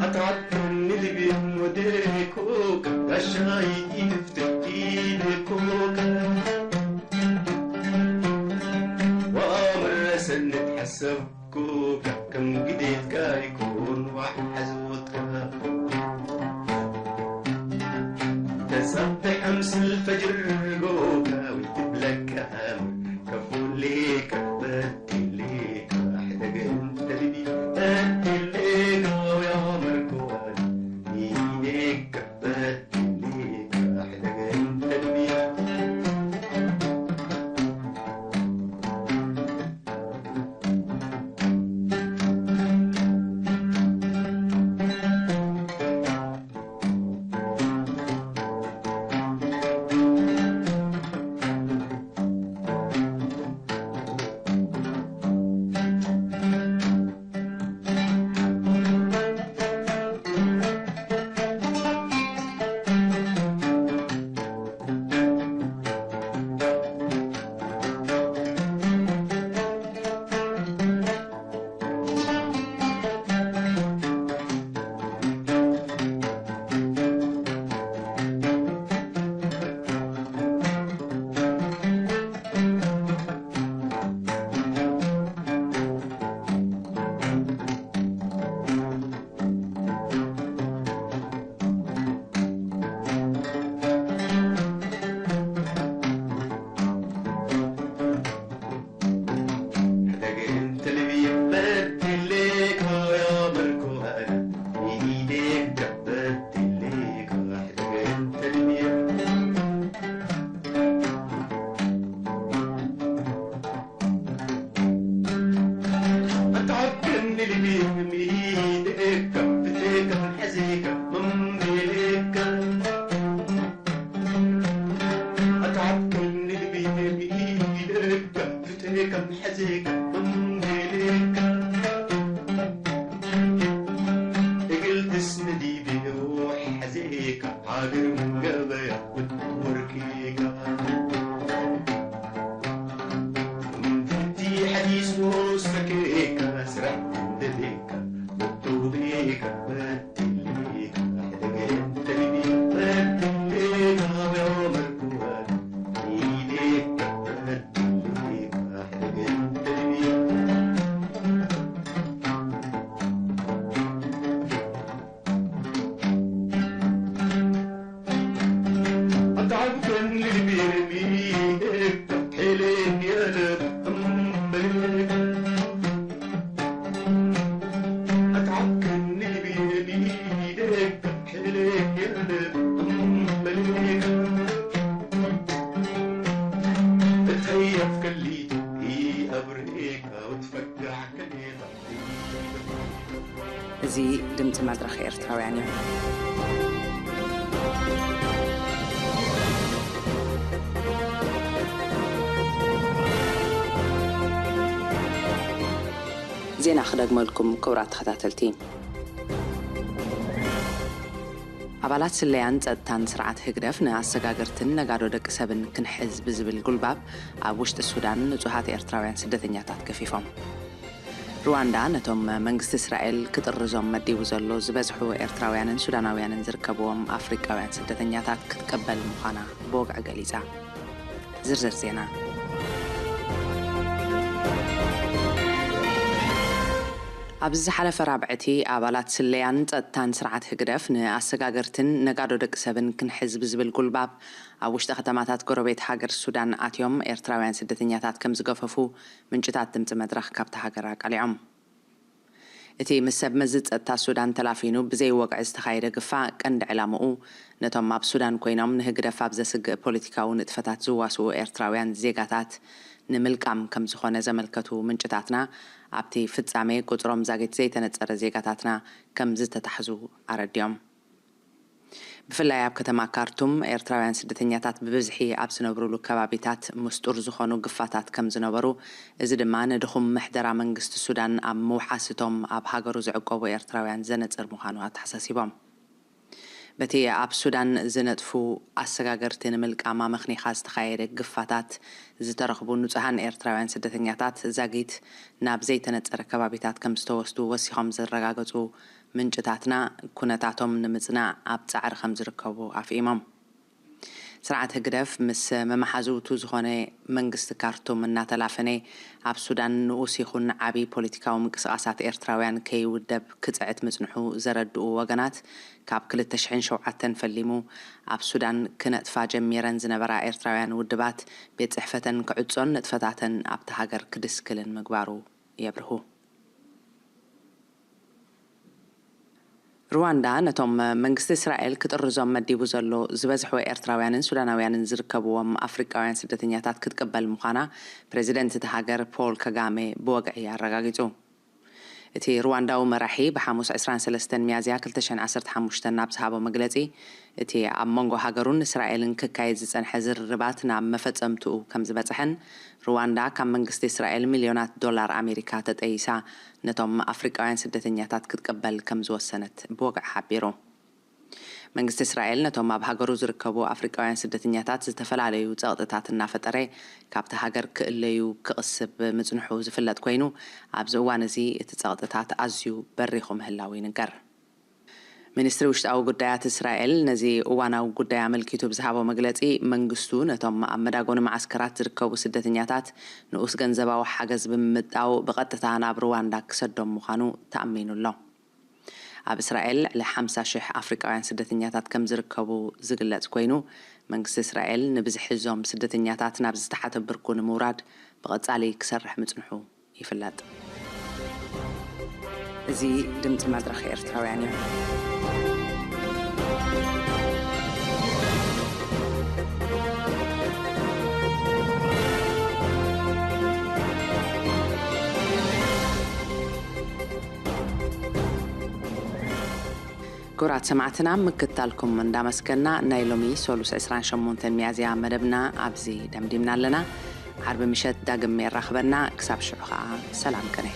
أطعت كان اليوم وديك كوكا غشاي يفتك إيدي كوكا وأمر سنة حسب كوكا كم قديت كايكون واحد حزوتك تسبح أمس الفجر قوكا ويتبلك أمر كفوليك بدليك أحدق انت لبي بدليك ويا مركوان مينيك بدليك أحدق انت لبي እዚ ድምፂ መድረኽ ኤርትራውያን እዩ። ዜና ክደግመልኩም፣ ክቡራት ተኸታተልቲ። ኣባላት ስለያን ጸጥታን ስርዓት ህግደፍ ንኣሰጋገርትን ነጋዶ ደቂ ሰብን ክንሕዝ ብዝብል ጉልባብ ኣብ ውሽጢ ሱዳን ንጹሃት ኤርትራውያን ስደተኛታት ገፊፎም። ሩዋንዳ ነቶም መንግስቲ እስራኤል ክጥርዞም መዲቡ ዘሎ ዝበዝሑ ኤርትራውያንን ሱዳናውያንን ዝርከብዎም ኣፍሪቃውያን ስደተኛታት ክትቀበል ምዃና ብወግዒ ገሊጻ። ዝርዝር ዜና። ኣብዚ ዝሓለፈ ራብዕቲ ኣባላት ስለያን ጸጥታን ስርዓት ህግደፍ ንኣሰጋገርትን ነጋዶ ደቂ ሰብን ክንሕዝ ብዝብል ጉልባብ ኣብ ውሽጢ ከተማታት ጎረቤት ሃገር ሱዳን ኣትዮም ኤርትራውያን ስደተኛታት ከም ዝገፈፉ ምንጭታት ድምፂ መድረኽ ካብታ ሃገር ኣቃሊዖም። እቲ ምስ ሰብ መዚ ጸጥታ ሱዳን ተላፊኑ ብዘይ ወግዒ ዝተኻየደ ግፋ ቀንዲ ዕላምኡ ነቶም ኣብ ሱዳን ኮይኖም ንህግደፍ ኣብ ዘስግእ ፖለቲካዊ ንጥፈታት ዝዋስኡ ኤርትራውያን ዜጋታት ንምልቃም ከም ዝኾነ ዘመልከቱ ምንጭታትና፣ ኣብቲ ፍጻሜ ቁጽሮም ዛጊት ዘይተነጸረ ዜጋታትና ከም ዝተታሕዙ ኣረዲኦም። ብፍላይ ኣብ ከተማ ካርቱም ኤርትራውያን ስደተኛታት ብብዝሒ ኣብ ዝነብሩሉ ከባቢታት ምስጡር ዝኾኑ ግፋታት ከም ዝነበሩ፣ እዚ ድማ ንድኹም ምሕደራ መንግስቲ ሱዳን ኣብ ምውሓስ እቶም ኣብ ሃገሩ ዝዕቆቡ ኤርትራውያን ዘነጽር ምዃኑ ኣተሓሳሲቦም። በቲ ኣብ ሱዳን ዝነጥፉ ኣሰጋገርቲ ንምልቃም ኣመኽኒኻ ዝተኻየደ ግፋታት ዝተረኽቡ ንጹሃን ኤርትራውያን ስደተኛታት ዛጊት ናብ ዘይተነጸረ ከባቢታት ከም ዝተወስዱ ወሲኾም ዘረጋገጹ ምንጭታትና፣ ኩነታቶም ንምጽናዕ ኣብ ጻዕሪ ከም ዝርከቡ ኣፍኢሞም። ስርዓት ህግደፍ ምስ መመሓዝውቱ ዝኾነ መንግስቲ ካርቱም እናተላፈነ፣ ኣብ ሱዳን ንኡስ ይኹን ዓቢ ፖለቲካዊ ምንቅስቓሳት ኤርትራውያን ከይውደብ ክጽዕት ምጽንሑ ዘረድኡ ወገናት፣ ካብ ክልተ ሽሕን ሸውዓተን ፈሊሙ ኣብ ሱዳን ክነጥፋ ጀሚረን ዝነበራ ኤርትራውያን ውድባት ቤት ጽሕፈተን ክዕጾን ንጥፈታተን ኣብታ ሃገር ክድስክልን ምግባሩ የብርሁ። ሩዋንዳ ነቶም መንግስቲ እስራኤል ክጥርዞም መዲቡ ዘሎ ዝበዝሑ ኤርትራውያንን ሱዳናውያንን ዝርከብዎም ኣፍሪቃውያን ስደተኛታት ክትቅበል ምዃና ፕሬዚደንት እታ ሃገር ፖል ከጋሜ ብወግዒ ኣረጋጊጹ። እቲ ሩዋንዳዊ መራሒ ብሓሙስ ዕስራን ሰለስተን ሚያዝያ ክልተ ሽሕን ዓሰርተ ሓሙሽተን ናብ ዝሃቦ መግለጺ፣ እቲ ኣብ መንጎ ሃገሩን እስራኤልን ክካየድ ዝጸንሐ ዝርርባት ናብ መፈጸምትኡ ከም ዝበጽሐን፣ ሩዋንዳ ካብ መንግስቲ እስራኤል ሚልዮናት ዶላር ኣሜሪካ ተጠይሳ ነቶም ኣፍሪቃውያን ስደተኛታት ክትቅበል ከም ዝወሰነት ብወግዒ ሓቢሩ። መንግስቲ እስራኤል ነቶም ኣብ ሃገሩ ዝርከቡ ኣፍሪቃውያን ስደተኛታት ዝተፈላለዩ ጸቕጥታት እናፈጠረ ካብቲ ሃገር ክእለዩ ክቕስብ ምጽንሑ ዝፍለጥ ኮይኑ፣ ኣብዚ እዋን እዚ እቲ ጸቕጥታት ኣዝዩ በሪኹ ምህላዉ ይንገር። ሚኒስትሪ ውሽጣዊ ጉዳያት እስራኤል ነዚ እዋናዊ ጉዳይ ኣመልኪቱ ብዝሃቦ መግለጺ፣ መንግስቱ ነቶም ኣብ መዳጎኒ መዓስከራት ዝርከቡ ስደተኛታት ንኡስ ገንዘባዊ ሓገዝ ብምምጣው ብቐጥታ ናብ ሩዋንዳ ክሰዶም ምዃኑ ተኣሚኑ ኣሎ። ኣብ እስራኤል ልዕሊ ሓምሳ ሽሕ ኣፍሪቃውያን ስደተኛታት ከም ዝርከቡ ዝግለጽ ኮይኑ፣ መንግስቲ እስራኤል ንብዝሒ እዞም ስደተኛታት ናብ ዝተሓተ ብርኩ ንምውራድ ብቐጻሊ ክሰርሕ ምጽንሑ ይፍለጥ። እዚ ድምፂ መድረኽ ኤርትራውያን እዩ። ክቡራት ሰማዕትና፣ ምክታልኩም እንዳመስገና፣ ናይ ሎሚ ሰሉስ ዕስራን ሸሞንተን ሚያዝያ መደብና ኣብዚ ደምዲምና ኣለና። ዓርቢ ምሸት ዳግም የራኽበና። ክሳብ ሽዑ ኸዓ ሰላም ቅነ።